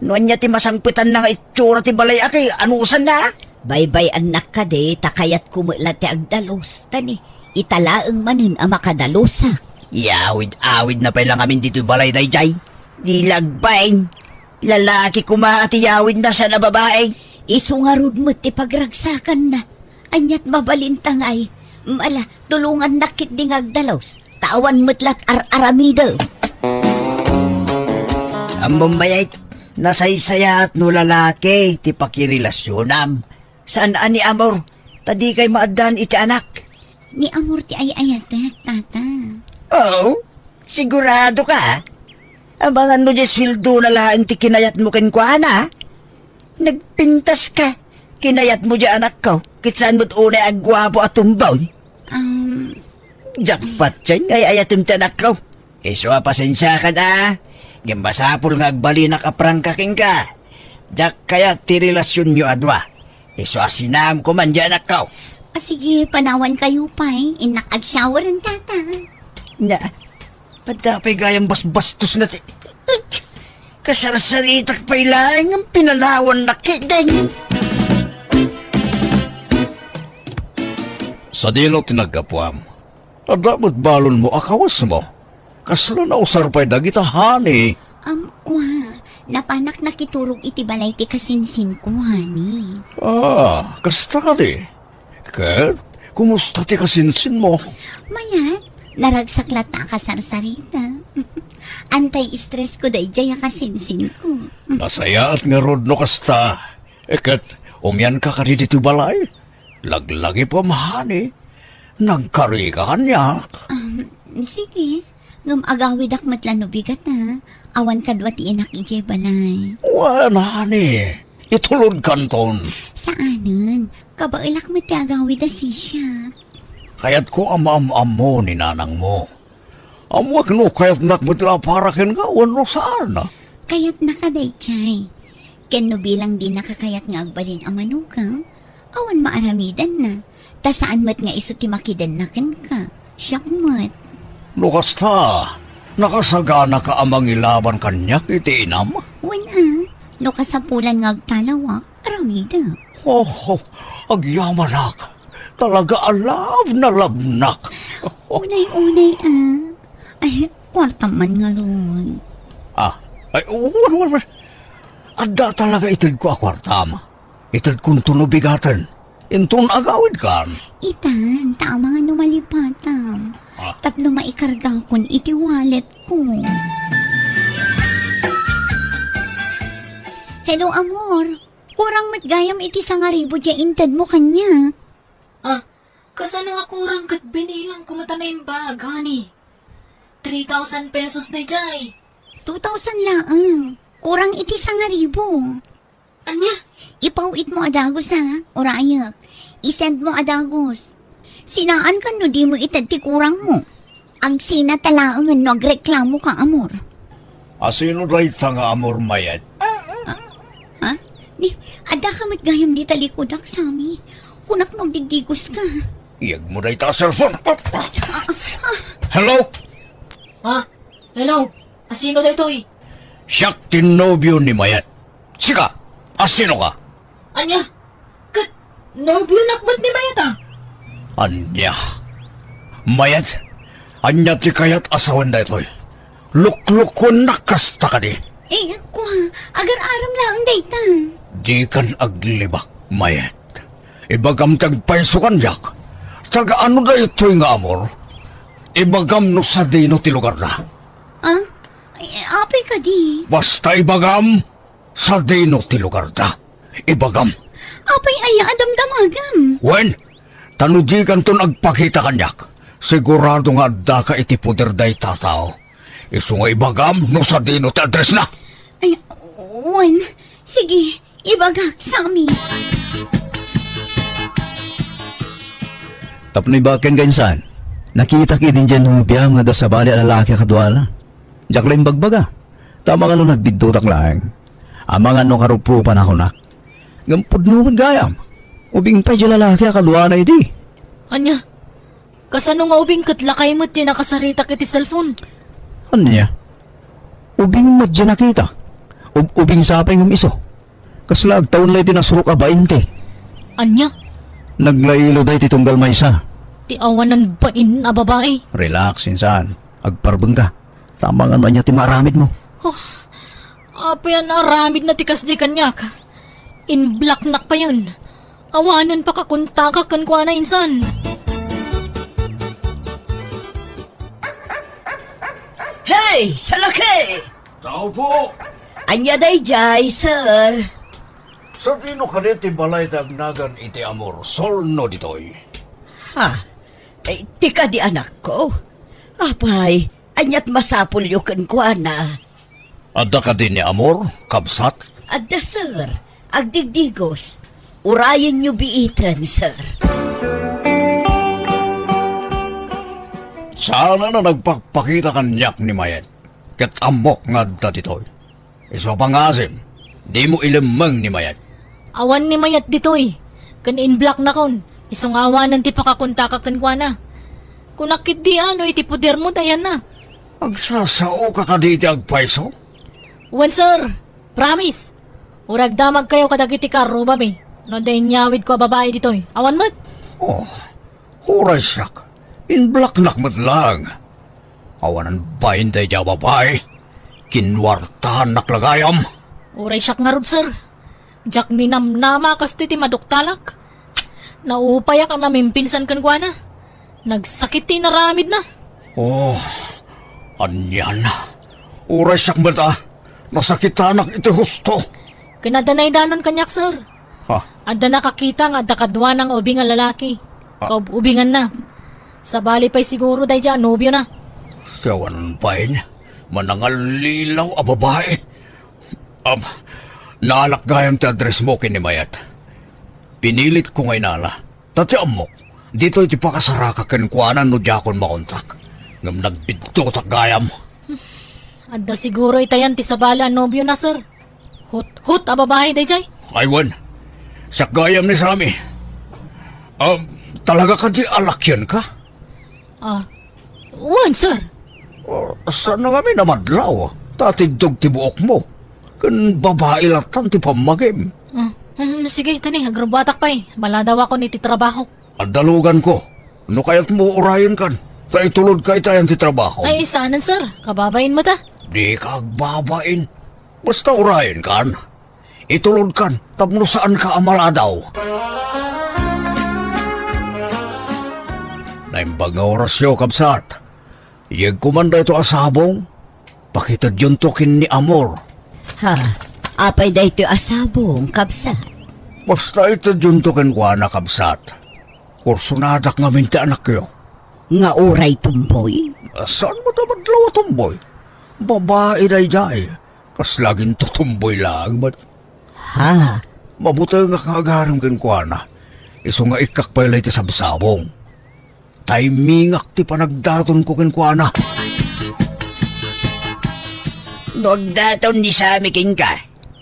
No ania ti masangpetanna nga itsura ti balay a kay, anusanna? Baybay-annak kadi, ta kayatko met la ti agdalus. Ta ni, ita laeng manen a makadalusak. Iyawid-awidna pay la ngamin ditoy balay daydiay. Di la agbain. Lalaki koma ti iyawidna, saan a babae. Isu ngarud met ti pagragsakanna. Aniat mabalinta ngay? Mala, tulongannak ketdi nga agdalus. Ta awan met la ti ar-aramidem. Ammom, Mayet, nasaysayaat no lalaki ti pakirelasionam. Saan a ni Amor, ta dikay maaddaan iti anak. Ni Amor ti ay-ayatek, tata. Oo, sigurado ka? Amangan no diay sueldona laeng ti kinayatmo kenkuana? Nagpintas ka. Kinayatmo diay anakko, ket saan met unay a guapo a tumboy. Um, Jackpot diay nga ay-ayatem ti anakko. Isu a pasensiakan a. Ngem masapul nga agbalinak a prangka kenka. Diak kayat ti relasionyo a dua. Isu a sinaamko man diay anakko. A, sige, panawankayo pay. Innak agshower, tata. Na, Adda pay gayam basbastosna ti kasarsaritak pay laeng nga pinatawan na ketdin. Sadino ti naggapuam? Adda met balonmo a kawesmo? Kasla nausar pay dagita, honey? Am, kua, napanak nakiturog iti balay ti kasinsinko, honey. Ah, kasta kadi? Ket, kumusta ti kasinsinmo? Mayat, naragsak latta a kasarsarita. Anti-stress ko daydiay a kasinsinko. Nasayaat ngarud no kasta. Ket, umianka kadi ditoy balay? Laglagipem, honey. Nagkarika kaniak. Um, sige. Ngem agawidak met la no bigat, a. Awan kadua ti inak idiay balay. Wen, honey. Itulodkanton. Saanen. Kabaelak met ti agawid a sisiak. Kayatko a maam-ammo ni nanangmo. Ammoak no kayatnak met la a para kenka wenno saan. Kayatnaka daydiay. Ken no bilang dinaka kayat nga agbalin a manugang, awan maaramidanna. Ta saan met nga isu ti makidenna kenka. Siak met. No kasta, nakasaganaka a mangilaban kaniak iti inam? Wen a, no kasapulan nga agtalawak, aramidek. Oh, agyamanak. Talaga a love na love nak. Unay-unay, a. Ay, kuartam man ngarud. Ah, ay, wen, wen, wen. Adda talaga itedko a kuartam. Itedkonto no bigaten. Inton agawidkan. Itan, ta amangan no malipatam. Ah. Tapno maikargakon iti walletko. Hello, amor. Kurang met gayam iti sangaribu diay intedmo kaniak. Ah, kasano a kurang ket binilangko met a naimbag, honey? Three thousand pesos daydiay. Two thousand laeng. Kurang iti sangaribu. Ania? Ipaw-itmo a dagus, a, urayek. I-send mo a dagus. Sinaankan no dimo ited ti kurangmo. Agsinata laengen no agreklamoka, amor. Asino dayta nga amor, Mayet? Ah, ha? Ni, addaka met gayam dita likudak, Sammy. Kunak no agdigdigoska. Iyegmo dayta a cellphone. Hello? Ah, hello. Asino daytoy? Siak ti nobio ni Mayet. Sika, asinoka? Ania? Ket nobionak met ni Mayet, a? Ania? Mayet, ania ti kayat a sawen daytoy? Luklukuennak kasta kadi. Eh, kua, agar-aram laeng dayta. Dikan aglibak, Mayet. Ibagam ti agpayso kaniak. Taga-ano daytoy nga Amor? Ibagam no sadino ti lugarda. Ah? Eh, apay kadi? Basta ibagam, sadino ti lugarda. Ibagam. Apay aya a damdamagam? Wen, ta no dikanton agpakita kaniak, sigurado nga addaka iti poder dayta a tao. Isu nga ibagam no sadino ti addressna. Ay, wen, sige, ibagak, Sammy. Tapno ibaken ka insan, nakitak idin diay nobiam nga adda sabali a lalaki a kaduana. Diak la imbagbaga. Ta amangan no nagbiddutak laeng. Amangan no karuprupan a kunak. Ngem pudno met gayam. Ubing pay diay lalaki a kaduana idi. Ania? Kasano nga ubing ket lakay met ti nakasaritak iti cellphone? Ania? Ubing met diay nakita. Ub-, ubing sapay ngem isu. Kasla agtawen la iti nasurok a bainte. Ania? Naglailo dayta tunggal maysa. Ti awanan bain a babai. Relax, insan. Agparbeng ka. Tama nga no ania ti maaramidmo. Oh, apay a naaramidna ti kasdi kaniak? Inblocknak payen. Awanen pakakontakak kenkuana insan. Hey, salaki! Tao po! Ania daydiay, sir? Sadino kadi ti balay ti agnagan iti Amor, Solno ditoy? Ha? Eh, ti kadi anakko? Apay, aniat masapulyo kenkuana? Adda kadi ni Amor, kabsat? Adda, sir. Agdigdigos. Urayenyo biiten, sir. Saan a nagpakpakita kaniak ni Mayet, ket ammok nga adda ditoy. Isu a pangngaasim, dimo ilemmeng ni Mayet. Awan ni Mayet ditoy, ken inblocknakon, isu nga awanen ti pakakontakak kenkuana. Kunak ketdi a no iti podermo ti ayanna. Agsasaoka kadi iti agpayso? Wen, sir. Promise. Uray agdamagkayo kadagiti kaarrubami no adda inyawidko a babai ditoy. Awan met. Oh, uray siak. Inblocknak met laeng. Awanan bain daydiay a babai. Kinuartaannak la gayam. Uray siak ngarud, sir. Diak ninamnama a kastoy ti maduktalak. Naupayak a namimpinsan kenkuana. Nagsakit ti inaramidna. Oh, anian. Uray siak met a nasakitanak iti husto. Ken adda naidanon kaniak, sir. Ha? Adda nakakita nga adda kaduana nga ubing a lalaki. Ah. Kaub-ubinganna. Sabali pay siguro daydiay a nobiona. Ti awan bain, manangallilaw a babai. Am, naalak gayam ti addressmo ken ni Mayet. Pinilitko nga inala. Ta ti ammok, ditoy ti pakasaraka kenkuana no diakon makontak. Ngem nagbiddutak gayam. Adda siguro itayan ti sabali a nobiona, sir. Hut-hut a babai daydiay. Ay, wen. Siak gayam ni Sammy. Ah, talaga kadi a lakianka? Ah, wen, sir. Oh, saan ngamin a madlaw? Ta atiddog ti buokmo. Ken babai lattan ti pammagim. Ah, mm, sige, kani, agrubbuatak pay. Maladawakon iti trabahok. Adda luganko. No kayatmo, urayenkan. Ta itulodka itayan ti trabaho. Ay, saanen, sir. Kababain met a. Dika agbabain. Basta urayenkan. Itulodkan tapno saanka a maladaw. Naimbag nga orasyo, kabsat. Yegko man daytoy a sabong. Pakitedyonto ken ni Amor. Ha? Apay daytoy a sabong, kabsat? Basta itedyonto kenkuana, kabsat. Kursonadak ngamin ti anakyo. Nga uray tumboy? Saan met a madlaw a tumboy? Babai daydiay. Kasla agtutumboy laeng met. Ha? Mabutengak nga agaram kenkuana. Isu nga ikkak pay la iti sabsabong. Taymingak ti panagdatonko kenkuana. No agdaton ni Sammy kenka,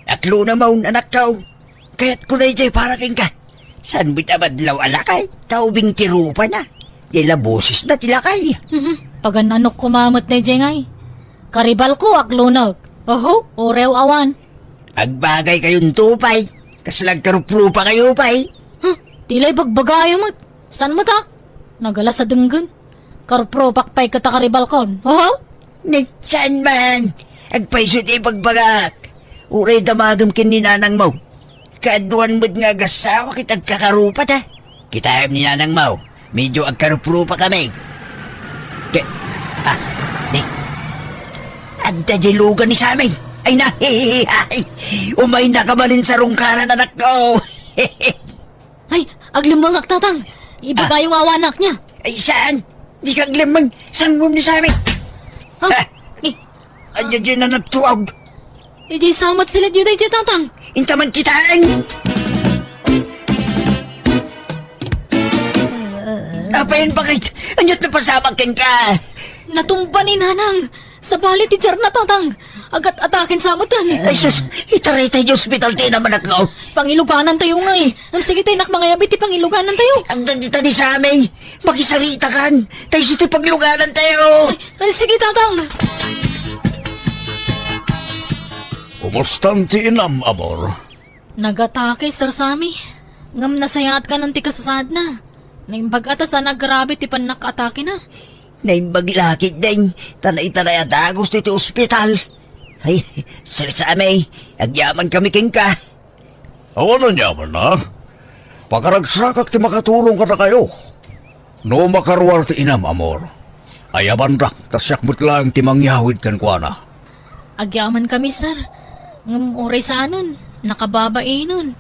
aklonamon, anakko. Kayatko daydiay para kenka. Saan met a madlaw a lakay, ta ubing ti rupana. Dayta la bosesna ti lakay. Mhm. Pagan-anok koma met daydiay ngay. Karibalko, aklonek. Oho, uray awan. Agbagaykayon pay. Kasla agkaruprupakayo pay. Huh, ti la ibagbagayo met. Saan met a? Nagalas a denggen. Karuprupak pay ket a karibalkon. Oho? Ni saan man? Agpayso ti ibagbagak. Uray damagem ken ni nanangmo. Kaaduan met nga agasawa ket agkakarupata. Kitaem ni nanangmo, medyo agkaruprupakami. Ke-, ah, ni, adda diay lugan ni Sammy. Ay na, umaynaka manen sa rungkaran, anakko. Ay, aglemmengak, Tatang. Ibagayo nga awan anak niya. Ay, saan? Dika aglemmeng. Sanguem ni Sammy. Ha? Ha? Eh. Ania diay nagtuaw? Idiay samat sila diay, Tatang. Inta man kitaen. Apay, bakit? Ania't napasamak kenka? Natumba ni Nanang. Sabali ti jarna, Tatang. Agat-ataken sa metten. Ay, sus, itaray tayo ospital ti inam, anakko. Pangiluganantayo ngay. Ngem sige tay nak mangayab iti pangiluganantayo. Agda dita ni Sammy. Makisaritakan. Tay isu ti pagluganantayo. Ay, sige, Tatang. Kumustan ti inam, amor? Nagatake, Sir Sammy. Ngem nasayaat kanon ti kasasaadna. Naimbag a ta saan a grabe ti pannakaatakena. Naimbag la ketdin, ta naitaray a dagus iti ospital. Ay, Sir Sammy, agyamankami kenka. Awan aniamanna. Pakaragsakak ti makatulong kadakayo. No makaruar ti inam, amor, ayabandak ta siak met laeng ti mangyawid kenkuana. Agyamankami, sir. Ngem uray saanen, nakababainen.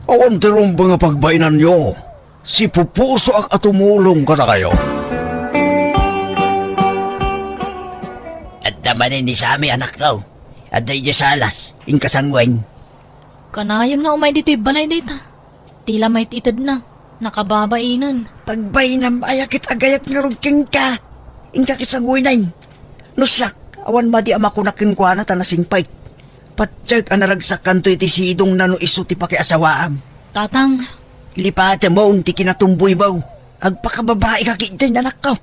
Awan ti rumbeng a pagbainanyo. Sipupusoak a tumulong kadakayo. Adda manen ni Sammy, anakko. Adda idiay salas, inka sanguem. Kanayon nga umay ditoy balay dayta. Ti la met itedna, nakababainen. Pagbainam aya ket agayat ngarud kenka. Inka ket sanguenen. No siak, awan madi a makuna kenkuana ta nasingpet. Patiek a naragsakanto iti sidongna no isu ti pakiasawaam. Tatang. Lipatemon ti kinatumboymo. Agpakababaika ketdin, anakko.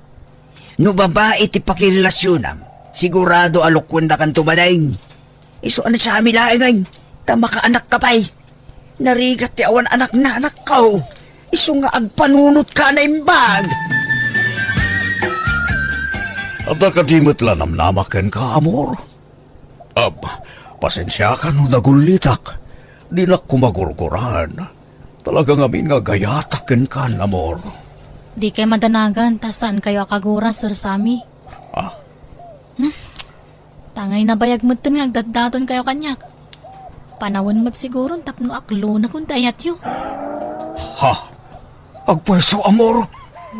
No babai ti pakirelasionam, sigurado a lukuendakanto manen. Isu a ni Sammy laengen, ta makaanakka pay. Narigat ti awan anakna, anakko. Isu nga agpanunotka a naimbag. Adda kadi met la namnamak kenka, amor? Ab, pasensiakan no nagullitak. Dinak koma gurguran. Talaga ngamin nga agayatak kenka, amor. Dikay madanagan ta saankayo a kagura, Sir Sammy. Ah? Hmm? Tangay nabayag metten nga agdatdatonkayo kaniak. Panawen met siguron tapno aklonakon ti ayatyo. Ha? Agpayso, amor?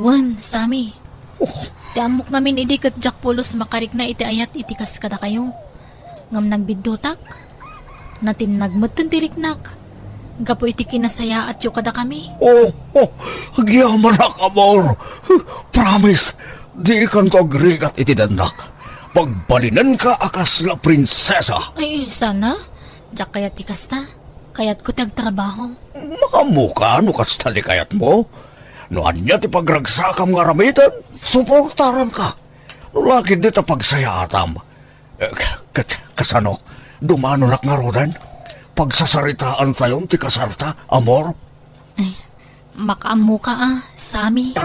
Wen, Sammy. Oh. Ti ammok ngamin idi ket diak pulos makarikna iti ayat iti kas kadakayo. Ngem nagbiddutak. Natinnag metten ti riknak gapu iti kinasayaatyo kadakami. Oh, oh, agyamanak, amor. Promise, dikanto agrigat iti dannak. Pagbalinenka a kasla prinsesa. Ay, sana? Diak kayat ti kasta. Kayatko ti agtrabaho. Makaammoka no kasta ti kayatmo. No ania ti pagragsakam nga aramiden, suportaranka. No la ketdi ta pagsayaatam. Eh, ket kasano? Dumanonak ngaruden? Pagsasaritaantayon ti kasarta, amor? Ay, makaammoka a, Sammy.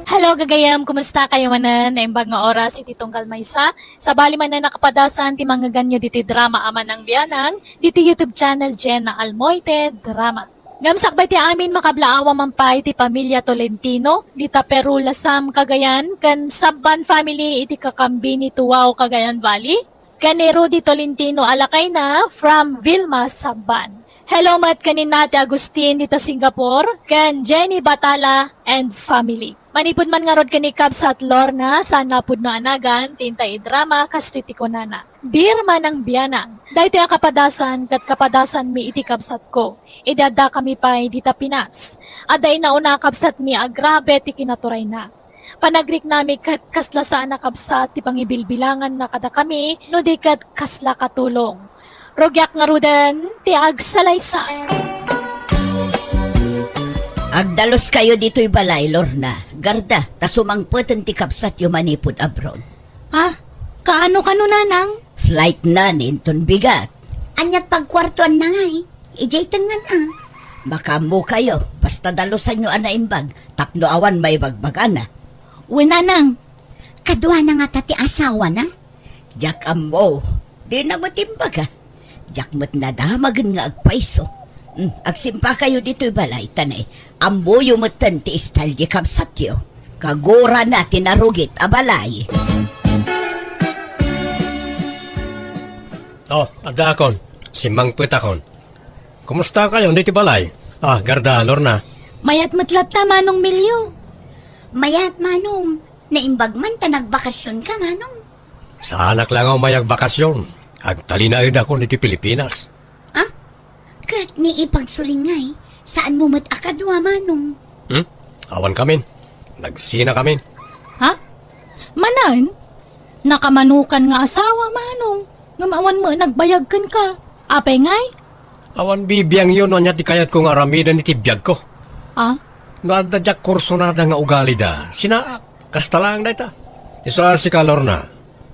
Hello, gagayem. Kumustakayo manen? Naimbag nga oras iti tunggal maysa. Sabali manen a kapadasan ti mangngeganyo ditoy drama a Manang Bianang, ditoy YouTube channel Jenna Almoite Drama. Ngem sakbay ti amin, makablaawa man pay ti pamilya Tolentino, dita Peru, Lasam, Cagayan, ken Sabban family iti Kakambini, Tuwao, Cagayan Valley, ken ni Rudy Tolentino a lakayna from Vilma, Sabban. Hello met ken ni Nati Agustin dita Singapore, ken Jenny Batala and family. Manipud man ngarud ken ni Kabsat Lorna, saan a pudno a nagan ti intay idrama, kastoy ti kunana, "Dear Manang Bianang, daytoy a kapadasan ket kapadasanmi iti kabsatko, idi addakami pay dita Pinas. Adda inauna a kabsatmi a grabe ti kinaturayna. Panagriknami ket kasla saan a kabsat ti pangibilbilanganna kadakami, no di ket kasla katulong. Rugiak ngaruden ti agsalaysay." Agdaluskayo ditoy balay, Lorna. Garda, ta sumangpeten ti kabsatyo manipud abroad. Ah, kaano kano, Nanang? Flight na ni inton bigat. Ania't pagkuartuanna ngay? Idiay tengngan a. Makaammokayo, basta dalusanyo a naimbag, tapno awan maibagbagana. Wen, Nanang. Kaduana ngata ti asawana? Diak ammo. Dina met imbaga. Diak met nadamagen nga agpayso. Hmm, agsimpakayo ditoy balay, ta ne, ammoyo metten ti istaldi kabsatyo. Kagurana ti narugit a balay. Oh, addaakon. Simmangpetakon. Kumusta kayo ditoy balay? Ah, Garda, Lorna. Mayat met latta, Manong Milio. Mayat, Manong. Naimbag man ta nagbakasyon ka, Manong. Saanak la nga umay agbakasyon. Agtalinaedakon iti Pilipinas. Ah? Ket ni ipagsulingay, saanmo met a kadua, Manong? Hmm? Awan kamin. Nagsina kamin. Ha? Manen? Nakamanukan nga asawa, Manong. Ngem awan met nagbayag kenka. Apay ngay? Awan bibiangyo no ania ti kayatko nga aramiden iti biagko. Ah? No adda diak kursunada nga ugalida, sinaak. Kasta laeng dayta. Isu a sika, Lorna.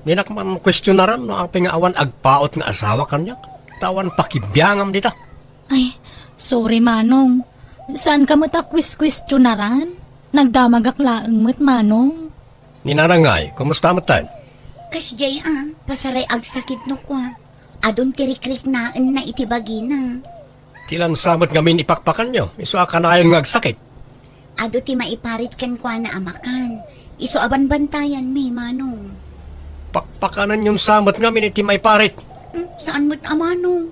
Dinak man kuestionaran no apay nga awan agpaut nga asawa kaniak. Ta awan pakibiangam dita. Ay, sorry, Manong. Saanka met a kues-kuestionaran? Nagdamagak laeng met, Manong. Ni Nanang ngay, kumusta met tay? Kasdiay a, pasaray agsakit no kua. Adun ti rikriknaenna iti bagina. Ti lansa met ngamin ipakpakanyo, isu a kanayon nga agsakit. Adu ti maiparit kenkuana a makan, isu a banbantayanmi, Manong. Pakpakanenyon sa met ngamin iti maiparit. Hmm, saan met a Manong?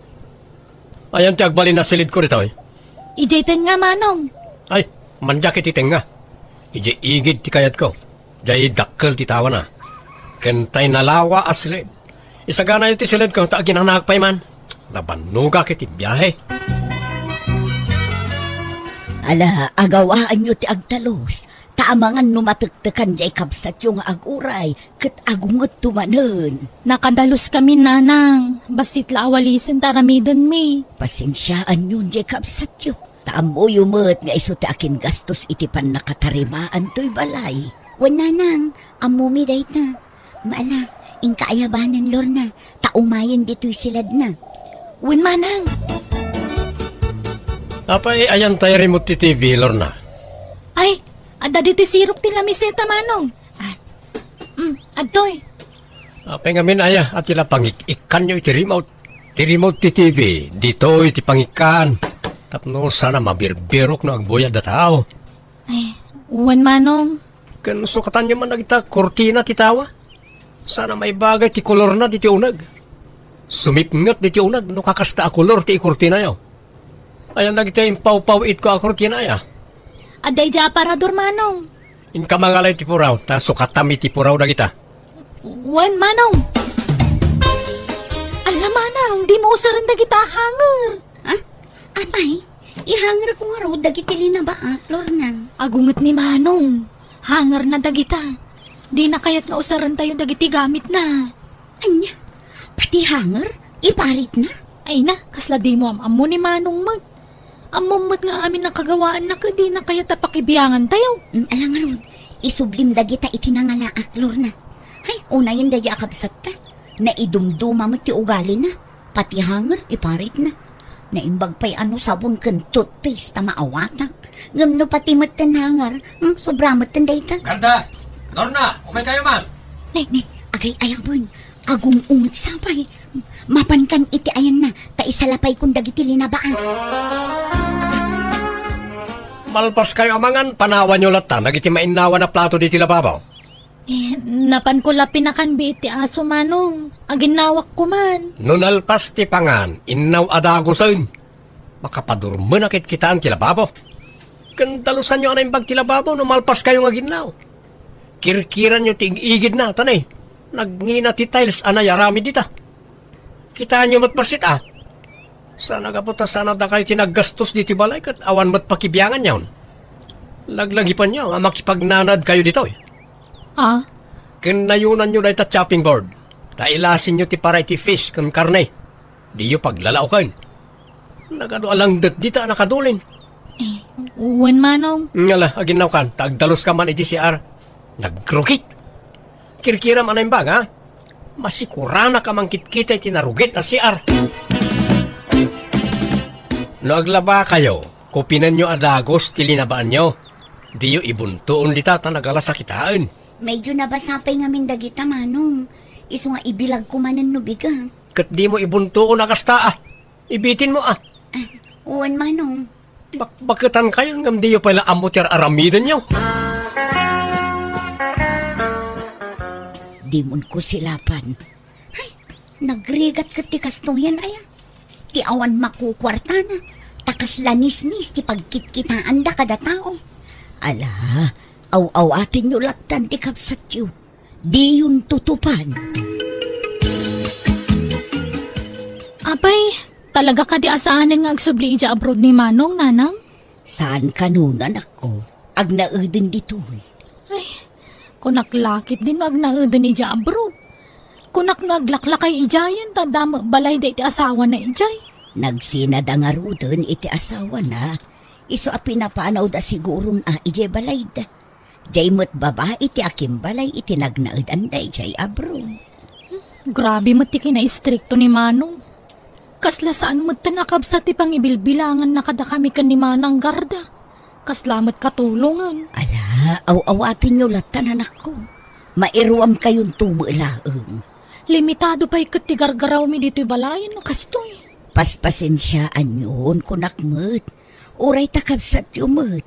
Ayan ti agbalin a silidko ditoy. Idiay tengnga, Manong. Ay, mandiak iti tengnga. Idiay igid ti kayatko. Diay dakkel ti tawana. Ken tay nalawa a silid. Isaganayo ti silidko ta aginanaak pay man. Nabannogak iti biahe. Ala, agawaanyo ti agtalus. Ta amangan no matektekan diay kabsatyo nga aguray, ket agungetto manen. Nakadaluskami, Nanang. Bassit la a walisen ta aramidenmi. Pasensiaanyon diay kabsatyo. Ta ammoyo met nga isu ti akingastos iti pannakatarimaan toy balay. Wen, Nanang, ammomi dayta. Maala, inka ayabanen, Lorna, ta umayen ditoy siladna. Wen, Manang. Apay, ayan tay remote ti T V, Lorna? Ay, adda ditoy sirok ti lamiseta, Manong. Ah, mm, adtoy. Apay ngamin aya, a ti la pangik-ikkanyo iti remote? Ti remote ti T V, ditoy ti pangikkan. Tapno saan a mabirbirok no agbuyad a tao. Ay, wen, Manong. Ken sukatanyo man dagita kurtina ti tawa. Saan a maibagay ti kolorna diti uneg. Sumipnget diti uneg no kakasta a kolor ti ikurtinayo. Ayan dagiti impawpaw-itko a kurtina aya. Adda idiay aparador, Manong. Inka mangalay ti puraw, ta sukatam iti puraw dagita. Wen, Manong. Alla, Manang, dimo usaren dagita hanger. Ha? Apay, ihangerko ngarud dagiti linabaak, Lorna. Agunget ni Manong. Hangerna dagita. Dina kayat nga usarentayo dagiti gamitna. Ania? Pati hanger? Iparitna? Ay na, kasla dimo am-ammo ni Manong met. Ammom met nga amin a kagawaanna ket dina kayat a pakibiangantayo. Mm, ala ngarud, isublim dagita iti nangalaak, Lorna. Hay, unayen daydi a kabsatta. Naidumduma met ti ugalina. Pati hanger, iparitna. Naimbag pay a no sabon ken toothpaste ta maawatak. Ngem no pati metten hanger, hmm, sobra metten dayta. Garda! Lorna, umay kayo man! Ne, ne, agay-ayaben. Agung-unget sapay. Mapankan iti ayanna, ta isalapay kun dagiti linabaak. Malpas kayo amangan, panawanyo latta dagiti mainnawan a plato diti lababo. Eh, napanko la pinakanbi iti aso, Manong. Aginnawak koman. No nalpas ti pangan, innaw a dagusen. Makapadurmenak ket kitaan ti lababo. Ken dalusanyo a naimbag ti lababo no malpas kayo nga aginnaw. Kirkiranyo ti ig-igidna, ta ne, nagngina ti tiles a nayaramid dita. Kitaenyo met bassit a. Saan a gapu ta saan a dakayo ti naggastos ditoy balay ket awan met pakibianganyon. Laglagipanyo a makipagnanad kayo ditoy. Ah? Ken nayunanyo dayta chopping board. Ta ilasinyo ti para iti fish ken karne. Diyo paglalaoken. Nagadu a langdet dita a nakadulin. Eh, wen, Manong. Ngala, aginnawkan, ta agdaluska man iti C R. Nagrugit. Kirkiram a naimbag, ha? Masikuranak a mangkitkita iti narugit a C R. No aglaba kayo, kupinenyo a dagus ti linabaanyo. Diyo ibuntuon dita ta nagalas a kitaen. Medyo nabasa pay ngamin dagita, Manong. Isu nga ibilagko manen no bigat. Ket dimo ibuntoon a kasta, a. Ibitinmo, a. Ah, wen, Manong. Bakbaketankayon ngem diyo pay la ammo ti ar-aramidenyo. Dimon ko silapan. Ay, nagrigat ket ti kastoyen, aya. Ti awan makukuartana, ta kasla nisnis ti pagkitkitaanda kada tao. Ala, aw-awatenyo lattan ti kabsatyo. Diyon tutupan. Apay, talaga kadi a saanen nga agsubli idiay abroad ni Manong, Nanang? Saan kanon, anakko. Agnaeden ditoy. Ay, kunak la ketdi no agnaeden idiay abroad. Kunak no aglaklakay idiayen ta adda met balay daydi asawana idiay. Nagsinada ngaruden iti asawana. Isu a pinapanawda siguron a idiay balayda. Diay met babai ti akimbalay iti nagnaedanda idiay abroad. Grabe met ti kinaistrikto ni Manong. Kasla saan met ta nakabsat ti pangibilbilanganna kadakami ken ni Manang Garda. Kasla met katulongan. Ala, aw-awatenyo lattan, anakko. Mairuamkayonto met laeng. Limitado pay ket ti gargarawmi ditoy balayen no kastoy. Paspasensiaanyon, kunak met. Uray ta kabsatyo met.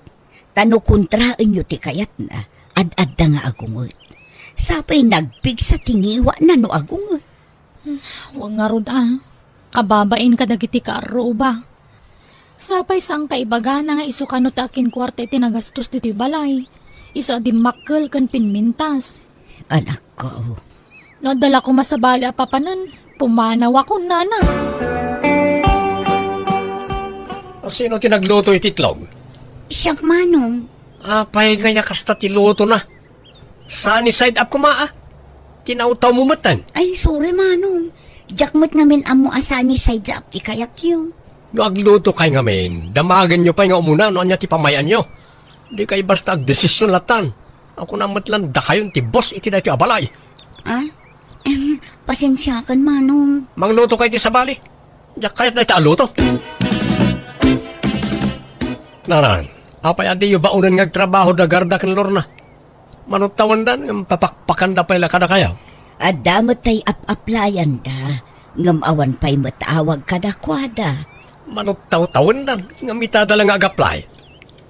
Ta no kontraenyo ti kayatna, ad-adda nga agunget. Sapay nagpigsa ti ngiwana no agunget. Wen ngarud a, kababain kadagiti kaarruba. Sapay saan kaibagana nga isu kano ti akinkuarta iti nagastos ditoy balay. Isu a dimmakkel ken pinmintas. Anakko. No adda la koma sabali a papanen, pumanawakon, Nana. A, sino ti nagluto iti itlog? Siak, Manong. Apay nga aya kasta ti lutona? Sunny side up koma, a. Tinawtawmo metten. Ay, sorry, Manong. Diak met ngamin ammo a sunny side up ti kayatyo. No aglutokay ngamin, damagenyo pay nga umuna no ania ti pamay-anyo. Dikay basta agdesision lattan. Akunam met lan dakayon ti boss iti daytoy a balay. A? Em, pasensiakan, Manong. Manglutokay ti sabali. Diak kayat dayta a luto. Nanang, apay a diyo baonen nga agtrabaho da Garda ken Lorna? Manuttawendan ngem papakpakanda pay la kadakayo. Adda met tay ap-aplayanda, ngem awan pay met awag kadakuada. Manuttawtawendan ngem itada la nga agaplay.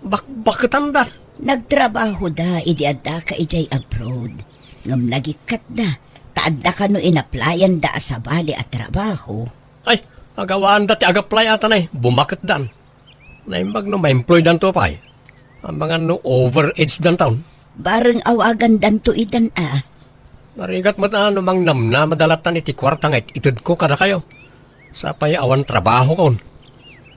Bakbaketandan. Nagtrabahoda idi addaka idiay abroad, ngem nagikkatda, ta adda kano inaplayanda a sabali a trabaho. Ay, agawaanda ti agaplay ata nay, bumaketdan. Naimbag no ma-employdanto pay. Amangan no overage danton. Bareng awagandanto idan a. Narigat met a no mangnamnamada lattan iti kuarta nga it-itedko kadakayo. Sapay awan trabahokon.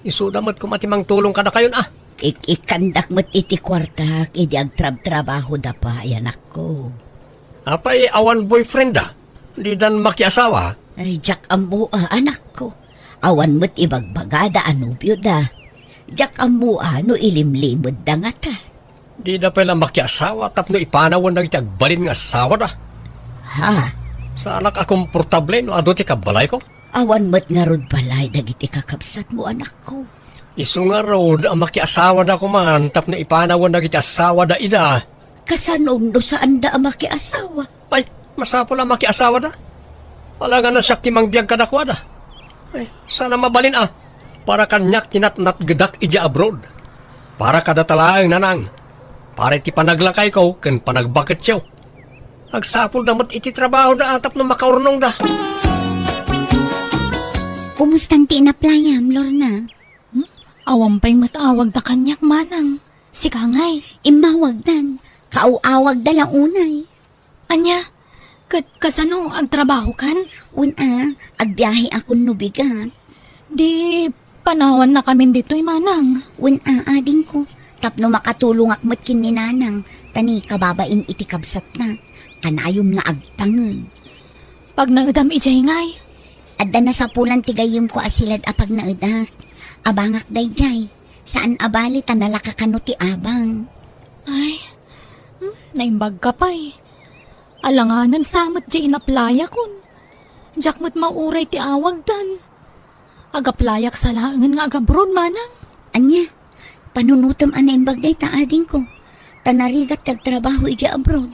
Isuda met koma ti mangtulong kadakayon a. Ik-ikkandak met iti kuartak idi agtrabtrabahoda pay, anakko. Apay awan boyfrienda? Didan makiasawa? Ay, diak ammo a, anakko. Awan met ibagbagada a nobioda. Diak ammo a no ilimlimedda ngata. Dida pay la makiasawa tapno ipanawen dagiti agbalin nga asawada. Ha? Saanak a komportable no adu ti kabbalayko. Awan met ngarud balay dagiti kakabsatmo, anakko. Isu ngarud a makiasawada koman tapno ipanawen dagiti asawada ida. Kasano no saanda a makiasawa? Ay, masapul a makiasawada. Alangan a siak ti mangbiag kadakuada. Ay, saan a mabalin a. Para kaniak ti natnatgedak idiay abroad. Para kadata laeng, Nanang. Para iti panaglakayko ken panagbaketyo. Agsapulda met iti trabahoda a tapno makaurnongda. Kumustan ti inaplayam, Lorna? Hmm? Awan pay met awagda kaniak, Manang. Sika ngay? Immawagdan. Kaaw-awagda la unay. Ania? Ket kasano, agtrabahokan? Wen a, agbiahekon no bigat. Di panawannakamin ditoy, Manang. Wen a, adingko. Tapno makatulongak met ken ni Nanang, ta ni kababain iti kabsatna. Kanayon nga agtanged. Pagnaedam idiay ngay? Adda nasapulan ti gayyemko a silad a pagnaedak. Abangak daydiay. Saan a bali ta nalaka kano ti abang. Ay, hmm, naimbagka pay. Alanganan sa met diay inaplayakon. Diak met mauray ti awagdan. Agaplayak sa laengen nga agabroad, Manang. Ania, panunotem a naimbag dayta, adingko. Ta narigat ti agtrabaho idiay abroad.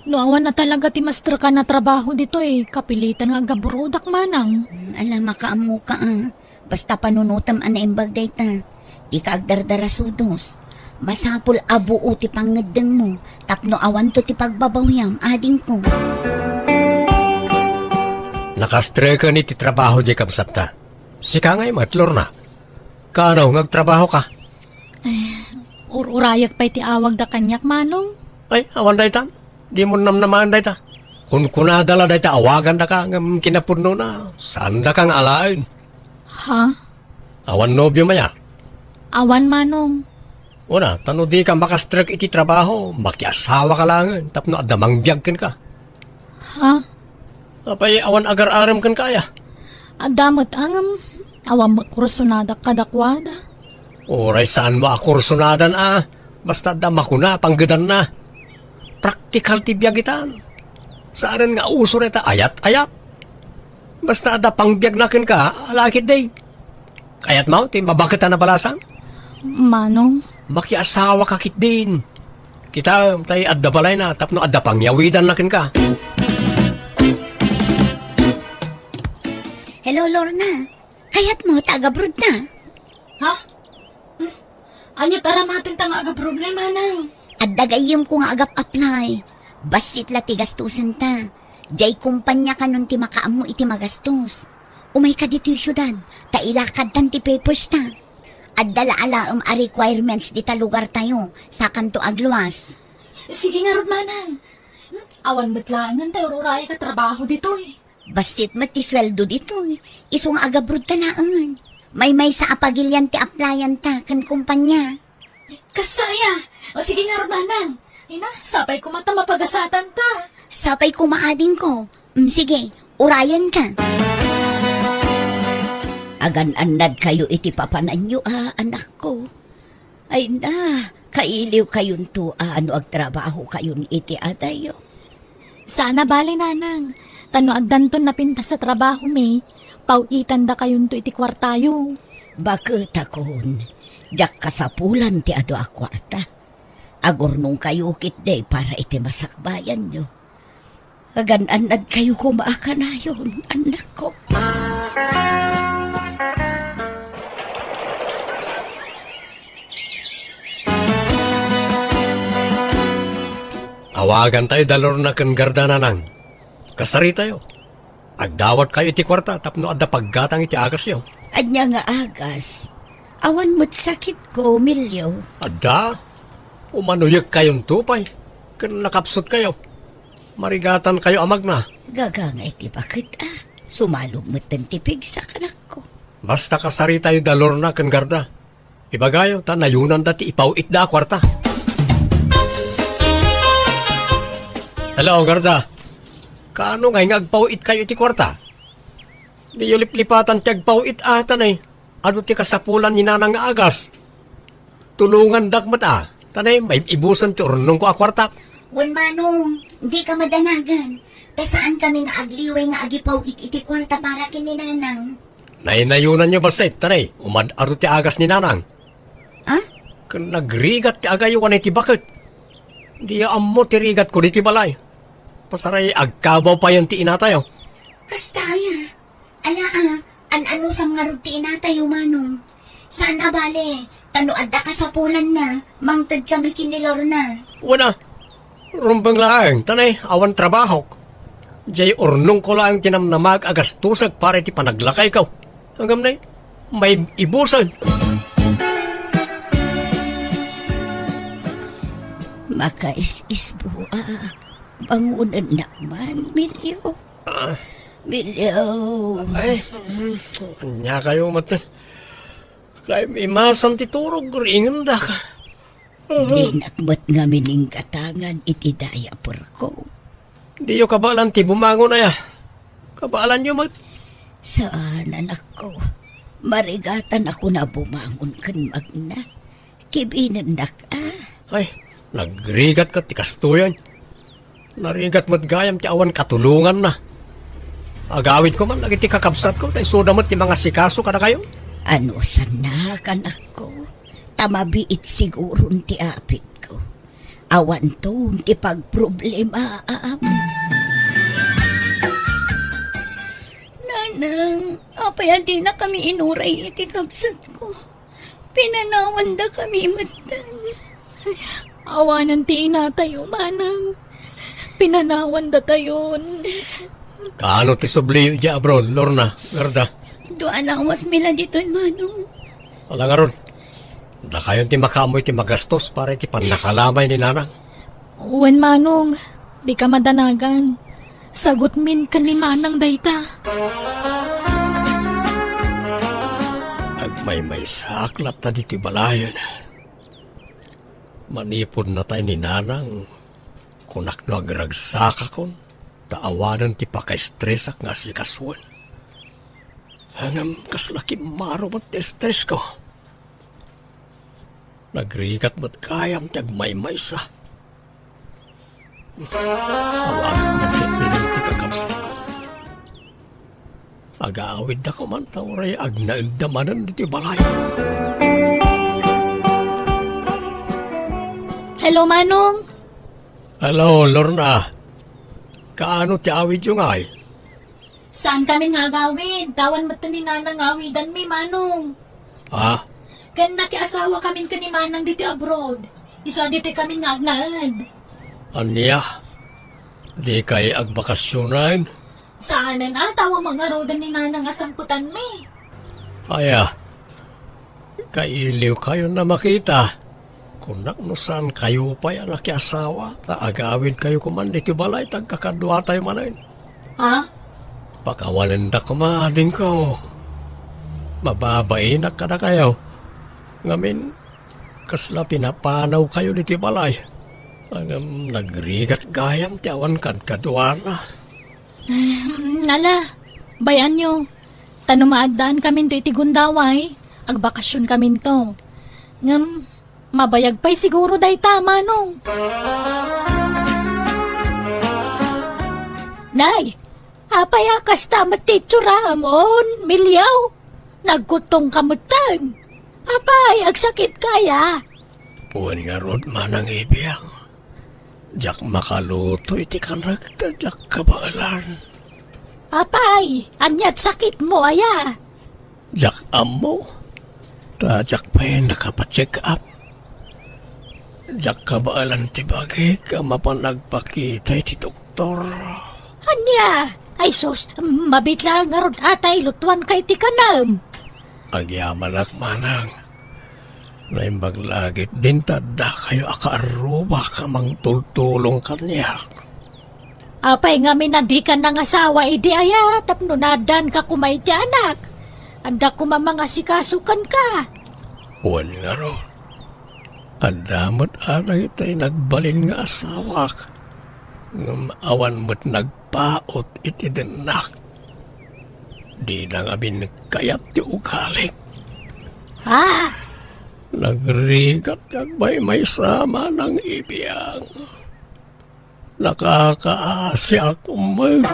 No awan a talaga ti masterkan a trabaho ditoy, kapilitan nga agabrodak, manang. Hmm, ala, makaammoka, a. Basta panunotem a naimbag dayta. Dika agdardarasudos. Masapul a buo ti pangngeddengmo tapno awanto ti pagbabawiam, adingko. Nakastreken iti trabaho diay kabsatta. Sika ngay met, Lorna. Kaano nga agtrabahoka? Ay, ur-urayek pay ti awagda kaniak, manong. Ay, awan dayta. Dimo namnamaen dayta. Kunkunada la dayta awagandaka ngem kinapudnona, saandaka nga alaen. Ha? Awan nobiom aya? Awan, manong. Una, ta no dika makastrek iti trabaho, makiasawaka laengen tapno adda mangbiag kenka. Ha? Apay awan agar-arem kenka aya? Adda met, ngem awan met kursonadak kadakuada. Uray saanmo a kursonadan a, basta adda makuna, panggedanna. Praktikal ti biag itan. Saanen nga uso dayta ayat-ayat. Basta adda pangbiagna kenka, ala ketdi. Kayatmo ti mabaket a nabalasang? Manong. Makiasawaka ketdin. Kitaem, tay adda balayna tapno adda pangyawidanna kenka. Hello, Lorna. Kayatmo ta agabrodka? Ha? Hmm? Ania ti aramatenta nga agabrodka, manang? Adda gayyemko nga agap-apply. Bassit la ti gastosenta. Diay kompania kanon ti makaammo iti magastos. Umayka ditoy siudad, ta ilakadtan ti papersta. Adda la alaem a requirements dita lugartayo, sakanto agluas. Sige ngarud, manang. Hmm? Awan met laengen tay ur-urayek a trabaho ditoy. Bassit met ti sueldo ditoy. Isu nga agabrodta laengen. Maymaysa a pagilian ti applyan ta ken kompania. Kasta aya? O sige ngarud, manang. Ina, sapay koma ta mapagasatan ta. Sapay koma, adingko. Mm, sige, urayenka. Agan-annadkayo iti papananyo a, anakko. Ay na, kailiwkayonto a no agtrabahokayon iti adayyo. Saan a bale, nanang. Ta no addanton napintas a trabahomi, paw-itandakayonto iti kuartayo. Baketakon, diak kasapulan ti adu a kuarta. Agurnongkayo ketdi para iti masakbayanyo. Agan-annadkayo koma a kanayon, annakko. Awagantayo da Lorna ken Garda, nanang. Kasaritayo. Agdawatkayo iti kuarta tapno adda paggatang iti agasyo. Ania nga agas? Awan met sakitko, Milio. Adda? Umanoyekkayonto pay ken nakapsutkayo. Marigatankayo a magna. Gagangay ti baket a. Sumalog metten ti pigsak, anakko. Basta kasaritayo da Lorna ken Garda. Ibagayo ta nayonanda ti ipaw-itda a kuarta. Hello, Garda. Kaano ngay nga agpaw-itkayo iti kuarta? Diyo liplipatan ti agpaw-it a, ta nay, adu ti kasapulan ni Nanang nga agas. Tulongandak met a, ta nay, maib-ibusen ti urnongko a kuartak. Wen, Manong, dika madanagan. Ta saankami nga agliway nga agipaw-it iti kuarta para ken ni Nanang. Naynayonanyo bassit, ta nay, umad-adu ti agas ni Nanang. Ha? Ken nagrigat ti agayo ken ti baket. Diyo ammo ti rigatko ditoy balay. Pasaray agkabaw payen ti inatayo. Kasta aya? Ala a, an-anusam ngarud ti inatayo, Manong. Saan a bale, ta no adda kasapulanna, mangtedkami ken ni Lorna. Wen a, rumbeng laeng, ta nay, awan trabahok. Diay urnongko laeng ti namnamaek a gastosek para iti panaglakayko. Ngem nay, maib-ibusen. Makaisisbuak. Bangonennak man, Milio. Ah. Milio. Ay, mm, ania kayo met? Kay imasan ti turog, ringendak. Dinak met ngamin inggatangan iti diaperko. Diyo kabaelan ti bumangon aya? Kabaelanyo met? Saan, anakko. Marigatanakon a bumangon ken magna. Kibinennak a. Ay, nagrigat ket ti kastoyen. Narigat met gayam ti awan katulonganna. Agawidko man dagiti kakabsatko, ta isuda met ti mangasikaso kadakayo. Anusannak, anakko, ta mabiit siguron ti apitko. Awanto ti pagproblemaam. Nanang, apay a dinakami inuray iti kabsatko? Pinanawandakami metten. Awanen ti inatayo, manang. Pinanawandatayon. Kaano ti subliyo idiay abroad, Lorna, Gerda? Dua a lawasmi la ditoy, manong. Ala ngarud, dakayon ti makaammo iti magastos para iti pannakalamay ni nanang. Wen, manong, dika madanagan. Sagutmin ken ni manang dayta. Agmaymaysaak latta ditoy balayen. Manipud natay ni nanang, kunak no agragsakakon, ta awanen ti pakaestresak nga asikasuen. Ngem kasla kimmaro met ti estresko. Nagrigat met gayam ti agmaymaysa. Awan met ti kakabsatko. Agawidda koma ta uray agnaedda manen ditoy balay. Hello, Manong. Hello, Lorna. Kaano ti awidyo ngay? Saan kami nga agawid? Awan met ni Nanang nga awidanmi, Manong. Ha? Ken nakiasawa kami ken ni Manang ditoy abroad. Isu a ditoy kami nga agnaed. Ania? Dikay agbakasionan? Saanen a, ta awan met ngaruden ni Nanang a sangpetanmi. Aya, kailiwkayon a makita. Kunak no saankayo pay a nakiasawa, ta agawidkayo koman ditoy balay, ta agkakaduatayo manen. Ha? Pakawanenda koma, adingko. Mababainak kadakayo. Ngamin, kasla pinapanawkayo ditoy balay. Ngem nagrigat gayam ti awan kadkaduana. Ala, bay-anyo. Ta no maaddaankaminto iti gundaway, agbakasionkaminto. Ngem, mabayag pay siguro dayta, Manong. Nay, apay a kasta met ti itsuram, on, Milyaw? Nagkuttongka metten. Apay, agsakitka aya? Wen ngarud, Manang Ibiang. Diak makaluto iti kanek ta diak kabaelan. Apay, ania't sakitmo aya? Diak ammo. Ta diak pay nakapa-check up. Diak kabaelan ti bagik a mapan agpakita iti doktor. Ania? Ay sus, mabiit laeng ngarud a ta ilutuanka iti kanem. Agyamanak, Manang. Naimbag la ketdin ta addakayo a kaarrubak a mangtultulong kaniak. Apay ngamin a dika nangasawa idi aya tapno naaddaanka koma iti anak? Adda koma mangasikaso kenka. Wen ngarud, adda met a dagiti nagbalin nga asawak, ngem awan met nagpaut iti dennak. Dina ngamin kayat ti ugalik. Ha? Nagrigat ti agmaymaysa, Manang Ibiang. Nakakaasiak met.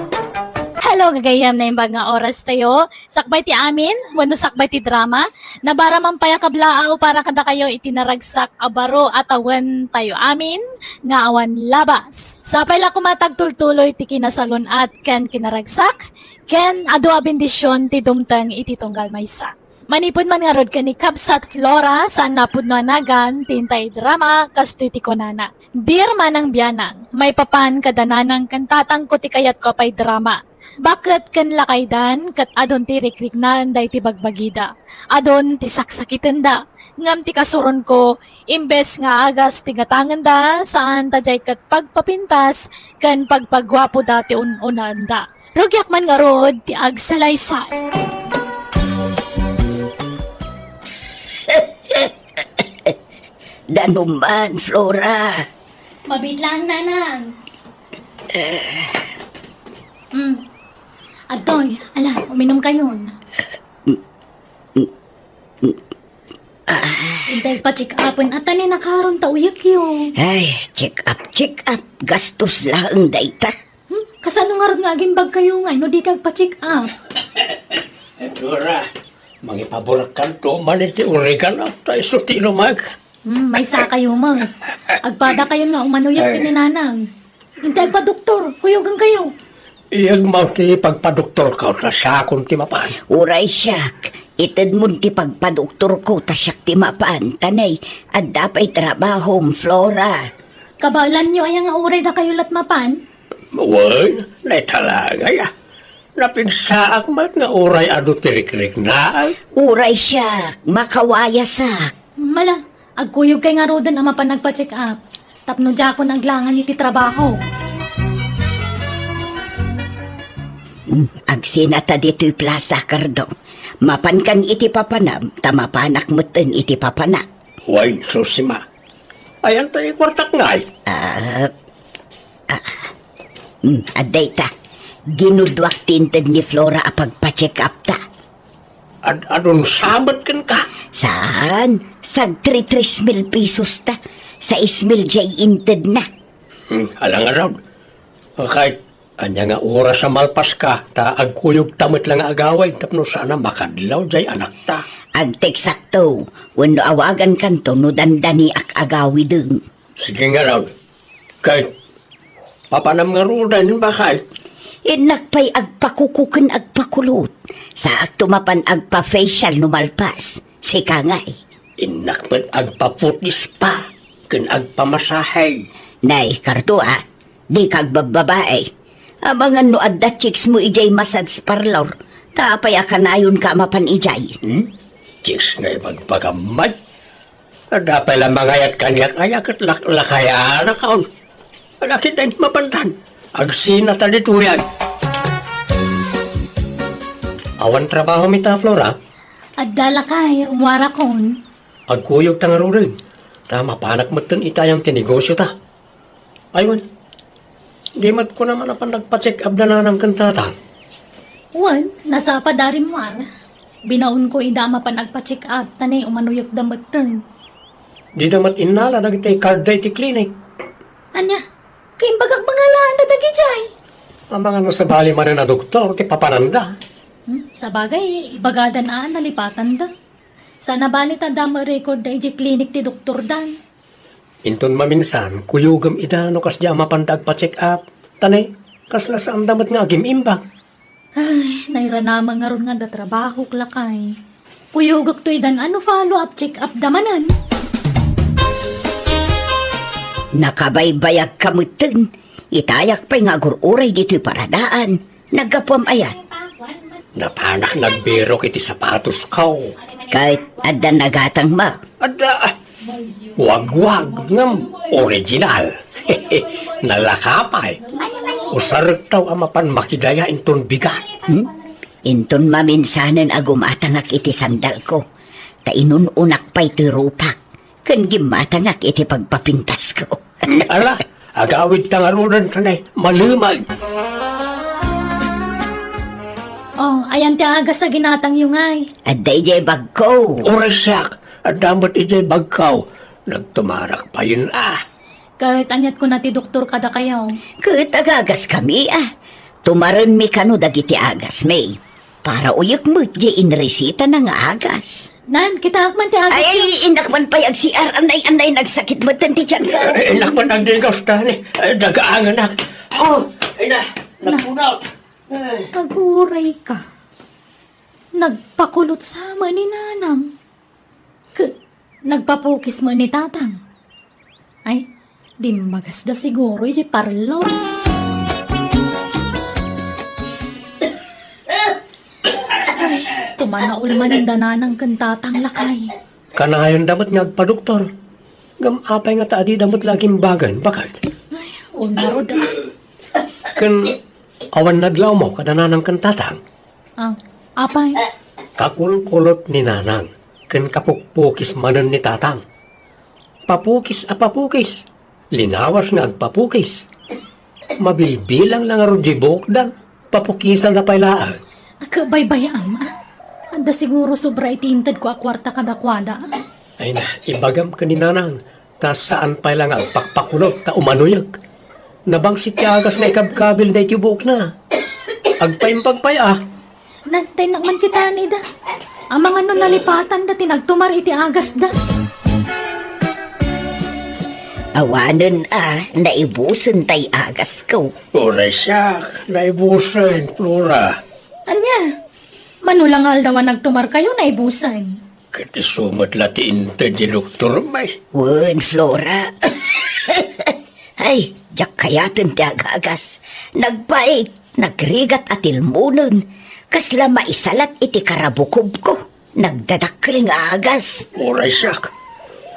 Hello, gagayyem, naimbag nga oras tayo. Sakbay ti amin, wenno sakbay ti drama, nabara man pay a kablaaw para kadakayo iti naragsak a baro a tawen tayo amin nga awan labas. Sapay la koma ta agtultuloy ti kinasalun-at ken kinaragsak, ken adu a bendision ti dumteng iti tunggal maysa. Manipud man ngarud ken ni Kabsat Flora, saan a pudno a nagan ti intay drama, kastoy ti kunana, "Dear Manang Bianang, maipapan kada nanang ken tatangko ti kayatko a pay drama. Baket ken lakaydan ket adun ti rikriknaen daydi bagbagida. Adun ti saksakitenda. Ngem ti kasuronko, imbes nga agas ti gatangenda, saan ta diay ket pagpapintas ken pagpaguapoda ti un-unaenda." Rugiak man ngarud ti agsalaysay. Danum man, Flora. Mabiit laeng, Nanang. Mm. Adtoy, ala, uminum kayon. Intay pa-check upen, ata ni nakaron ta uyekyo. Ay, check up, check up. Gastos laeng dayta. Hmm? Kasano ngarud nga agimbagkayo nga no dika agpa-check up? Flora, mangipaburakkanto man iti oregano ta isu ti inumag. Hmm, maysakayo met. Agpadakayon nga umanuyek Ay. ken ni Nanang. Inti agpadoktor, kuyogenkayo. Iyagmaw ti pagpadoktorko ta siakon ti mapan. Uray siak, itedmon ti pagpadoktorko ta siak ti mapan. Tanay, adda pay trabahom, Flora. Kabaelanyo aya nga uray dakayo lat mapan? Wen, naitalangayak. Napigsaak met nga uray adu ti rikriknaak. Uray siak, makawayasak. Mala, agkuyogkay ngaruden a mapan agpa-check up. Tapno diakon aglangan iti trabaho. Hmm, agsinata ditoy plaza, Cardo. Mapankan iti papanam, ta mapanak metten iti papanak. Wen, Susima. Ayan tayo kwartak ngay. Ah, ah, hmm, adda ita. Ginuduak ti inted ni Flora a pagpa-check up ta. Ad-, adun sabet kenka? Saan? Sagtri tres mil pesos ta. Sais mil jay inted na. Hmm, alangarod. Kahit ania nga oras a malpaska, ta agkuyog ta met la nga agawid tapno saan a makadlaw jay anakta. Agteksakto, wenno awagankanto no dandaniak agawiden. Sige ngarud. Kay, papanam ngaruden, bakay? Innak pay agpakuko ken agpakulot. Saakto mapan agpa-facial no malpas. Sika ngay. Innak met agpaputis pa ken agpamasahe. Nay, Cardo, a. Dika agbabbabae. Amangan no adda chicks mo idiay massage parlor. Ta apay a kanayonka a mapan idiay? Hmm? Chicks nga ibagbagam met? Adda pay la mangayat kaniak aya ket laklakayanakon. Alakit ay mapantan. Agsinata ditoyan. Awan trabaho mi ta, Flora? Adda lakay, rummuarakon. Agkuyog ta ngaruden. Ta mapanak metten ita ayam ti negosio ta. Ay, wen. Di met kuna man a panagpa-check up da nanang ken tatang. Wen, nasapa da rimmuar. Binaonko ida a mapan agpa-check up, ta ne, umanuyek da metten. Di da met innala dagiti card da iti clinic. Ania? Kaimbagak mangalaan da dagijay. Amangan no sabali manen a doktor ti papananda. Hmm, sabagay, ibagadan a nalipatan da. Sana bali ta da met record da ijay clinic ti doktor dan. Inton maminsan, kuyogem ida no kasdi a mapanda agpa-check up. Ta ne, kasla saanda met nga agim-imbag. Ay, nairanama ngarud nga adda trabahok, lakay. Kuyogek to idan a no follow-up check-up da manen. Nakabaybayag ka metten. Itayak pay nga agur-uray ditoy paradaan. Naggapuam aya? Napanak nagbirok iti sapatosko. Ket adda nagatang ma? Adda. Wagwag ngem original. Nalakapay. Usarektaw a mapan makidaya inton bigat. Hmm? Inton maminsanen a gumatangak iti sandalko, ta inun-unak pay ti rupak, ken gimmatangak iti pagpapintasko. Ala, agawid ta ngaruden kanay, malemag. Oh, ayan ti agas a ginatangyo ngay. Adda idiay bagko. Uray siak, adda met idiay bagko. Nagtumarak payen a. Ket aniat kuna ti doktor kadakayo? Ket agagaskami a. Tumarenmi kano dagiti agasmi. Para uyek met diay inresitana nga agas. Nan, kitaak man ti agas. Ay, innak man pay agsiar, anay, anay, nagsakit met ti tiyan ko. Eh, innak man agdigos, tani. Eh, dagaanganak. Oh, ay na, Na. Nagpunaw. Ay. Aguray ka. Nagpakulot sa ni Nanang. K-, nagpapukis met ni Tatang. Ay, dimmagasda siguro iti parlor. Ay, tumanaol manen da Nanang ken Tatang lakay. Kanayonda met nga agpadoktor. Ngem apay nga ta adida met la agimbagan, bakay? Ay, unarod, ah. Ken awan nadlawmo kada Nanang ken Tatang? Ah, apay? Kakulkulot ni Nanang ken kapukpukis manen ni Tatang. Papukis a papukis. Linawas nga agpapukis. Mabilbilang la ngarud diay buokdan. Papukisanna pay laeng. Agbaybay-am, ah. Adda siguro sobra iti intedko a kuarta kadakuada, ah. Ay na, ibagam ken ni Nanang. Ta saan pay la nga agpakpakulot ta umanuyek. Nabangsit ti agas nga ikabkabil daytoy buokna. Agpaimbag pay a. Nantaynak man kita ni da. Amangan no nalipatan da ti nagtumar iti agas da. Awanen a, naibusen tay agasko. Uray siak, naibusen, Flora. Ania? Mano la nga aldaw a nagtumarkayo, naibusen? Ket isu met la ti inted ti doktor, may. Wen, Flora. Ay, diak kayaten ti agagas. Nagpait, nagrigat a tilmonen. Kasla maisalat iti karabukobko. Nagdadakkel nga agas. Uray siak.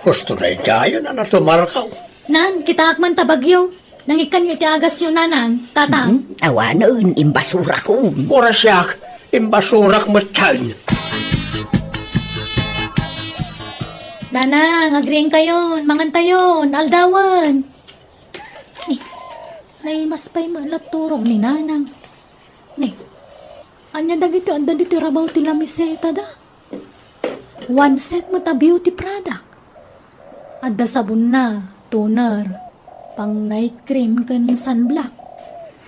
Husto daydiayen a natumarkaw. Nan, kitaak man ta bagyo. Nangikkanyo iti agasyo, Nanang, Tatang. Hmm, awanen, imbasurakon. Uray siak, imbasurak metten. Nanang, agriingkayon, mangantayon, aldawen. Eh, naimas pay met la turog ni Nanang. Eh, ania dagiti adda ditoy rabaw ti lamiseta da? One set met a beauty product. Adda sabonna, toner, pang night cream ken sunblock.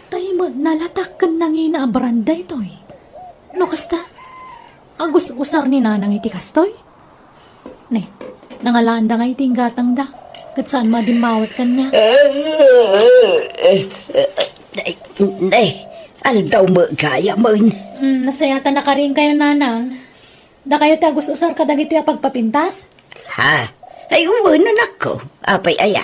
Tay met nalatak ken nangina a brand daytoy. No kasta, agus-usar ni Nanang iti kastoy? Ne, nangalaanda nga iti inggatangda, ket saan madimmawat kaniak. Eh, eh, eh, eh, nay, nay, aldaw met gayamen. Hmm, nasayatan a karinkayo, Nanang. Dakayo ti agus-usar kadagitoy a pagpapintas? Ha? Ay, wen, anakko. Apay aya?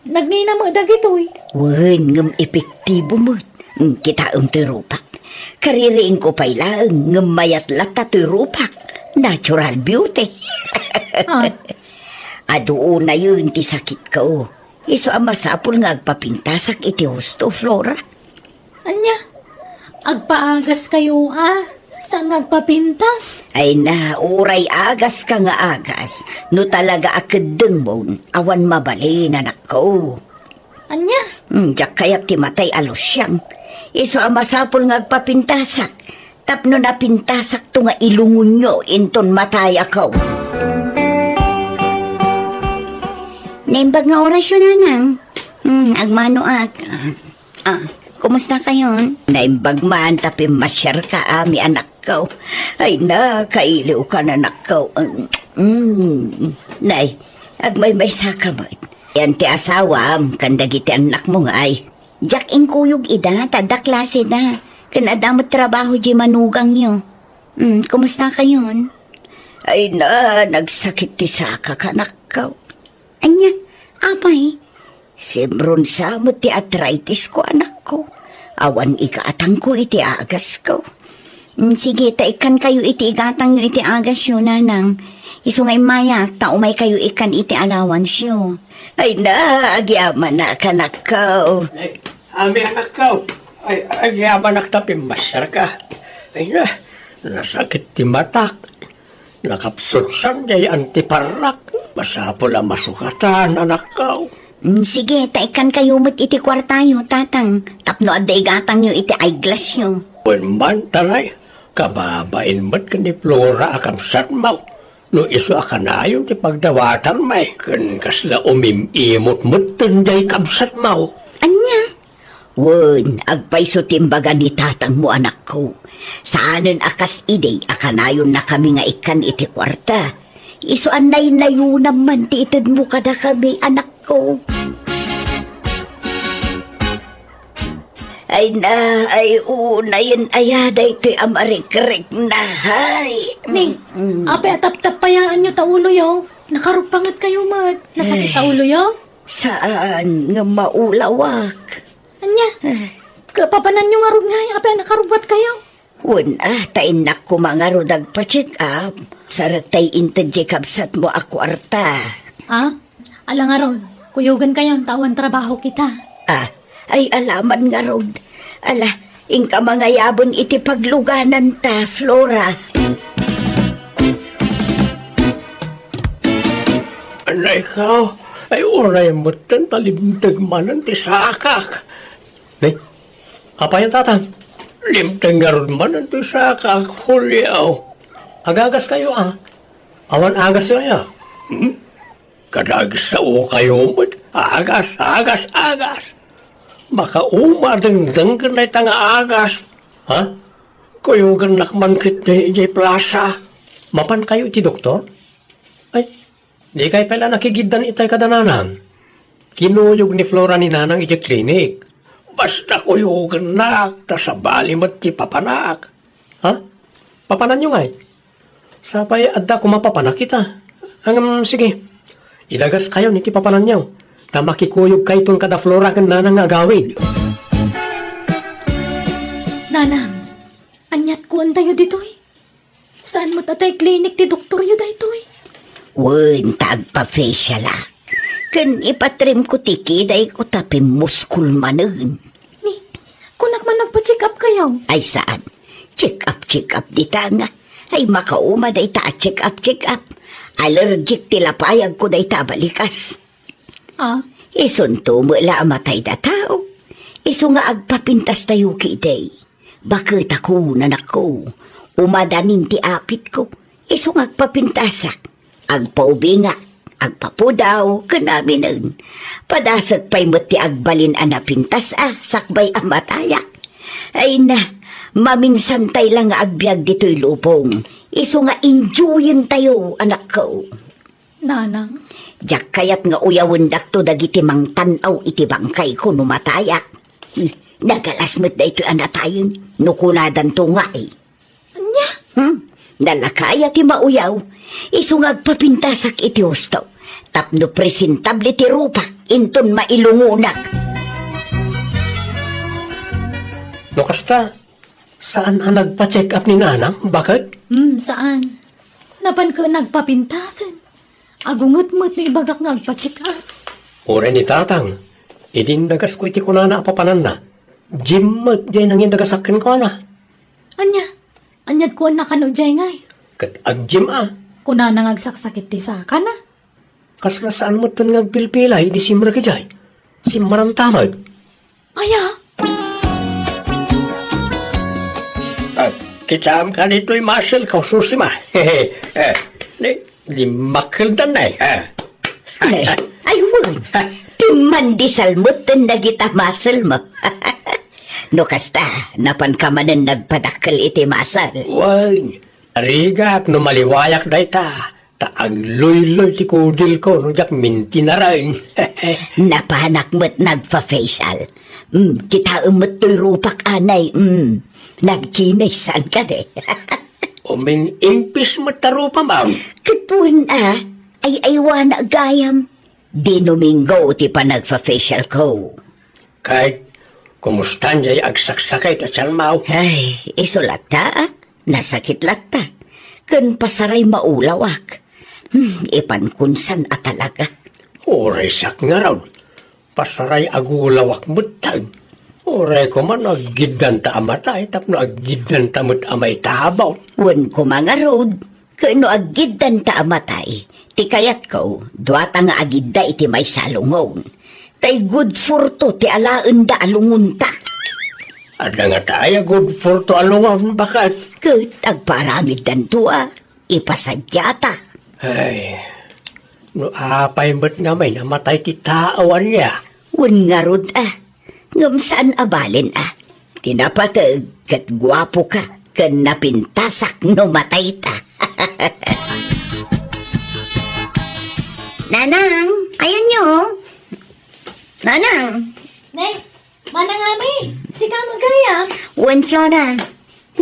Nagngina met dagitoy. Wen, ngem epektibo met. Mm, kitaem toy rupak. Kaririingko pay laeng, ngem mayat latta toy rupak. Natural beauty. Ah. Adu unayen ti sakitko. Isu a masapul nga agpapintasak iti husto, Flora. Ania? Agpaagaskayo a? Saan nga agpapintas? Ay na, uray agaska nga agas. No talaga a keddengmon, awan mabalin, anakko. Ania? Hmm, diak kayat ti matay a lusiang. Isu a masapul nga agpapintasak. Tapno napintasakto nga ilungonyo inton matayakon. Naimbag nga orasyo, Nanang. Hmm, agmanoak. Ah, ah, kumusta kayon? Naimbag man ta pimmasiarka, ami, anakko. Ay, nakailiwka, anakko. Mm, nay, agmaymaysaka met. Yan ti asawam, ken dagiti annakmo ngay. Diak inkuyog ida, ta adda klaseda. Ken adda met trabaho diay manugangyo. Mm, kumusta kayon? Ay na, nagsakit ti sakak, anakko. Ania? Apay? Simron sa met ti arthritis ko, anakko. Awan igatangko iti agasko. Mm, sige, ta ikkankayo iti igatangyo iti agasyo, Nanang. Isu nga immayak, ta umaykayo ikkan iti allowance yo. Ay na, agyamanak, anakko. Ay, ami, anakko. Ay, agyamanak ta pimmasiarka. Ay na, nasakit ti matak. Nakapsutsan diay antiparrak. Masapul a masukatan, anakko. Mm, sige, ta ikkankayo met iti kuartayo, Tatang, tapno adda igatangyo iti eyeglassyo. Wen man, ta nay, kababain met ken ni Flora a kabsatmo. No isu a kanayon ti pagdawatanmi, ken kasla umim-imot metten diay kabsatmo. Ania? Wen, agpayso ti imbaga ni tatangmo, anakko. Saanen a kas idi a kanayonnakami nga ikkan iti kuarta. Isu a naynayonam man ti itedmo kadakami, anakko. Ay na, ay unayen aya daytoy a marikrikna, hay. Ni, mm, apay a taptappayaanyo ta uloyo? Nakaruppangetkayo met. Nasakit ta uloyo? Saan nga maulawak. Ania? Ay. Kapapananyo ngarud ngay, apay a nakarubbatkayo? Wen, ah, ta innak koma ngarud agpa-check-up. Sarek tay inted diay kabsatmo a kuarta. Ah? Ala ngarud, kuyogenkayon ta awan trabaho kita. Ah, ay alaman ngarud. Ala, inka mangayaben iti paglugananta, Flora. Anay ka, ay uray metten ta limteg manen ti sakak. Ne? Apay, tatang? Limteg ngarud manen ti sakak, Julio. Agagas kayo, ah. Awan agas kayo, ah. Hmm? Kadagsaw kayo met. Agas, agas, agas. Makauma dengdeng ken dayta nga agas. Ha? Kuyogennak man ketdi idiay plasa. Mapan kayo iti doktor? Ay, di kay pay la nakigiddan itay kada nanang. Kinuyog ni Flora ni Nanang idiay klinik. Basta kuyogennak, ta sabali met ti papanak. Ha? Papananyo ngay? Sapay adda koma papanak ita. Ngem, sige. Idagaskayon iti papananyo. Ta makikuyogkayton kada Flora ken Nanang nga agawid. Nanang, aniat kuentayo ditoy? Saan met a tay klinik ti doktoryo daytoy? Wen, ta agpa-facialak. Ken ipatrimko ti kidayko ta pimmuskol manen. Ni, kunak man nagpa-check up kayo? Ay, saan? Check up, check up dita nga. Ay, makauma dayta a check up, check up. Allergic ti lapayagko dayta a balikas. Ah? Isunto met la a matay da tao. Isu nga agpapintas tayo kidi. Baketako, nanakko. Umadanin ti apitko. Isu nga agpapintasak. Agpaubingak, agpapudaw, ken aminen. Padasek pay met ti agbalin a napintas a sakbay a matayak. Ay na, maminsan tay la nga agbiag ditoy lubong. Isu nga enjoyen tayo, anakko. Nanang? Diak kayat nga uyawendakto dagiti mangtan-aw iti bangkayko no matayak. Hmm, nagalas met daytoy a natayen no kunadanto nga, eh. Ania? Hmm? Nalakaya ti mauyaw. Isu nga agpapintasak iti husto. Tapno presentable ti rupak inton mailungonak. No kasta, saan a nagpa-check up ni Nanang, baket? Hmm, saan. Napan ket nagpapintasen. Agunget met no ibagak nga agpa-check up. Uray ni Tatang, idi indagasko iti kunana a papananna, Jim met diay nangindagasak kenkuana. Ania? Aniat kuanna kano diay ngay? Ket agjim a. Kunana nga agsaksakit ti sakana. Kasla saan metten nga agpilpilay idi simrek idiay. Simmaranta met. Aya? Ah, kitaem kadi toy muscle ko, Susima. Eh, di, di makkeldan na eh. Ah. Ay, ay, wen. Pimmandisal metten dagita muscle mo. No kasta, napanka manen nagpadakkel iti muscle. Wen, rigat no maliwayak dayta. Ta agluyloy ti kudilko no diak mintinaren. Napanak met nagpa-facial. Mm, kitaem met toy rupak anay. Mm, nagkinis, saan kadi? Uming-impis met ta rupa, ma'am. Ket wen a, ay-aywana gayam. Di Domingo ti panagpa-facial ko. Ket, kumustan diay agsaksakit a tianmo? Ay, isu latta, ah. Nasakit latta. Ken pasaray maulawak. Hmm, ipan kunsan a talaga. Uray siak ngarud. Pasaray agulawak metten. Uray koma no aggiddanta a matay tapno aggiddanta met a maitabon. Wen koma ngarud. Ken no aggiddanta a matay, ti kayatko, duata nga agidda iti maysa a lungon. Tay good for two ti alaenda a lungonta. Adda ngata aya good for two a lungon, baket? Ket agpaaramiddanto a, ipasadiata. Ay, no apay met ngamin a matay ti tao ania? Wen ngarud a, ngem saan a balen a. Ti napateg ket guapoka ken napintasak no matayta. Nanang, ayanyo. Nanang. Nay, manang Ami, sika met gayam? Wen, Flora.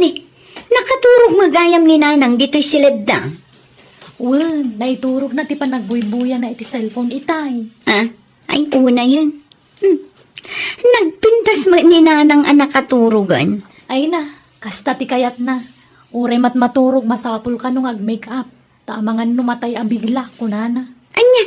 Ni, nakaturog met gayam ni Nanang ditoy siledda? Wen, naiturogna ti panagbuybuyana iti cellphone itay. Ah, ay, unayen. Hmm. Nagpintas met ni Nanang a nakaturogen. Ay na, kasta ti kayatna. Uray met maturog, masapul kano nga ag-make-up. Ta amangan no matay a bigla, kunana. Ania?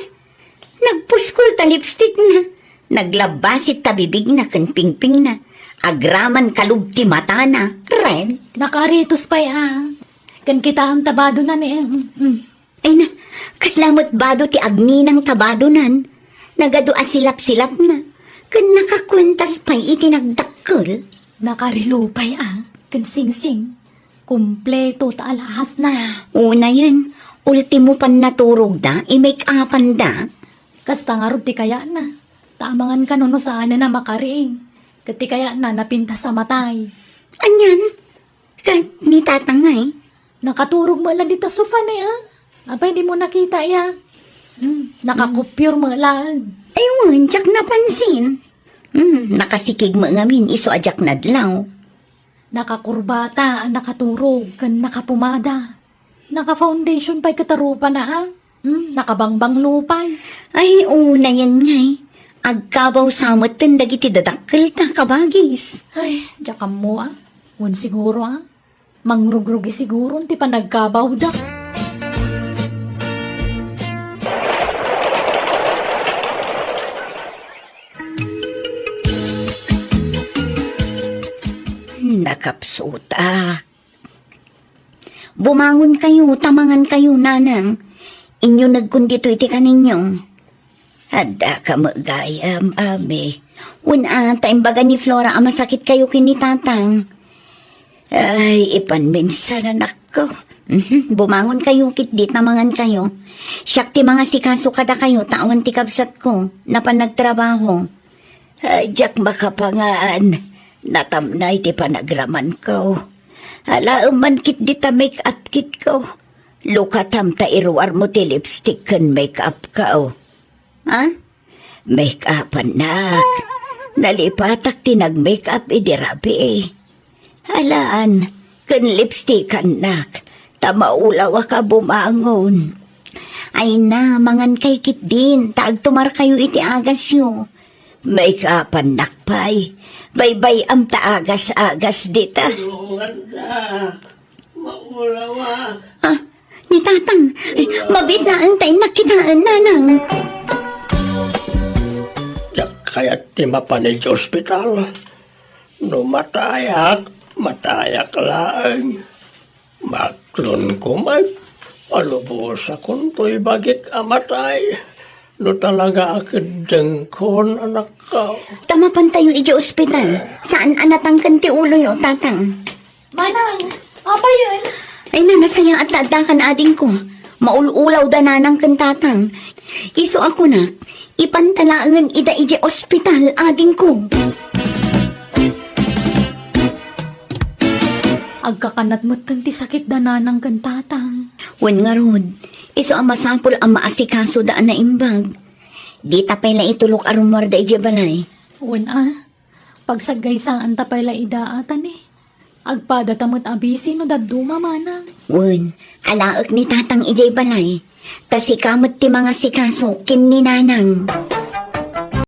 Nagpuskol ta lipstickna. Naglabbasit ta bibigna ken pingpingna. Agraman kalub ti matana. Ren. Nakaaritos pay a. Ken kitaem ta badonan, eh. Mm, mm. Ay na, kasla met bado ti agninang ta badonan. Nagadu a silap-silapna. Ken nakakuentas pay iti nagdakkel. Nakarelo pay a, ken singsing. Kompleto ta alahasna. Unayen, ultimo pannaturogda, i-make-upanda. Kasta ngarud ti kayatna. Ta amangan kano no saanen a makariing. Ket ti kayatna, napintas a matay. Anian? Ket ni Tatang ngay? Nakaturog met la dita sofa ne, ah. Apay, dimo nakita, ya? Hmm, nakakupyor met laeng. Ay, wen, diak napansin. Hmm, nakasikig met ngamin, isu a diak nadlaw. Nakakurbata, nakaturog, ken nakapumada. Naka-foundation pay ket arupana, a? Hmm, nakabangbanglo pay. Ay, unayen ngay. Agkabaw sa metten dagiti dadakkelta, kabagis. Ay, diak ammo, a? Wen siguro, a? Mangrugrugi siguron ti panagkabawda. Nakapsutak. Bumangonkayo, ta mangankayo, nanang. Inyunegkon ditoy ti kaninyo. Addaka met gayam, Ami. Wen a, ta imbaga ni Flora a masakitkayo ken ni Tatang. Ay, ipanmin sa, anakko. Mhm, bumangonkayo ketdi ta mangankayo. Siak ti mangasikaso kadakayo ta awan ti kabsatko, napan nagtrabaho. Ay, diak makapangan. Natamnay ti panagramanko. Alaem man ketdi ta make up kitko. Lukatam ta iruarmo ti lipstick ken make up ko. Ha? Make up, annak. Nalipatak ti nag-make up idi rabii. Alaan, ken lipstick, annak. Ta maulawak a bumangon. Ay na, mangankay ketdin, ta agtumarkayo iti agasyo. Make up, annak pay. Baybay-am ta agas-agas dita. Tulonganta. Maulawak. Ah, ni Tatang. Ay, mabiit laeng ta innak kitaen, nanang. Diak kayat ti mapan iti ospital. No matayak, matayak laeng. Maklonko met, palubosakon toy bagik a matay. No talaga a keddengkon, anakko. Ta mapantayo iti ospital. Saan a natangken ti uloyo, Tatang? Manang, apayen? Ay na, nasayaat ta addakan, adingko. Maul-ulaw da nanang ken tatang. Isu a kunak, ipanta laengen ida idiay ospital, adingko. Agkakanat metten ti sakit da nanang ken tatang. Wen ngarud, isu a masapul a maasikasoda a naimbag. Dita pay la itulok a rummuarda idiay balay. Wen a, pagsaggaysaan ta pay la ida a tani. Agpada ta met a bisi no dadduma, manang. Wen, alaek ni tatang idiay balay. Ta sika met ti mangasikaso ken ni nanang.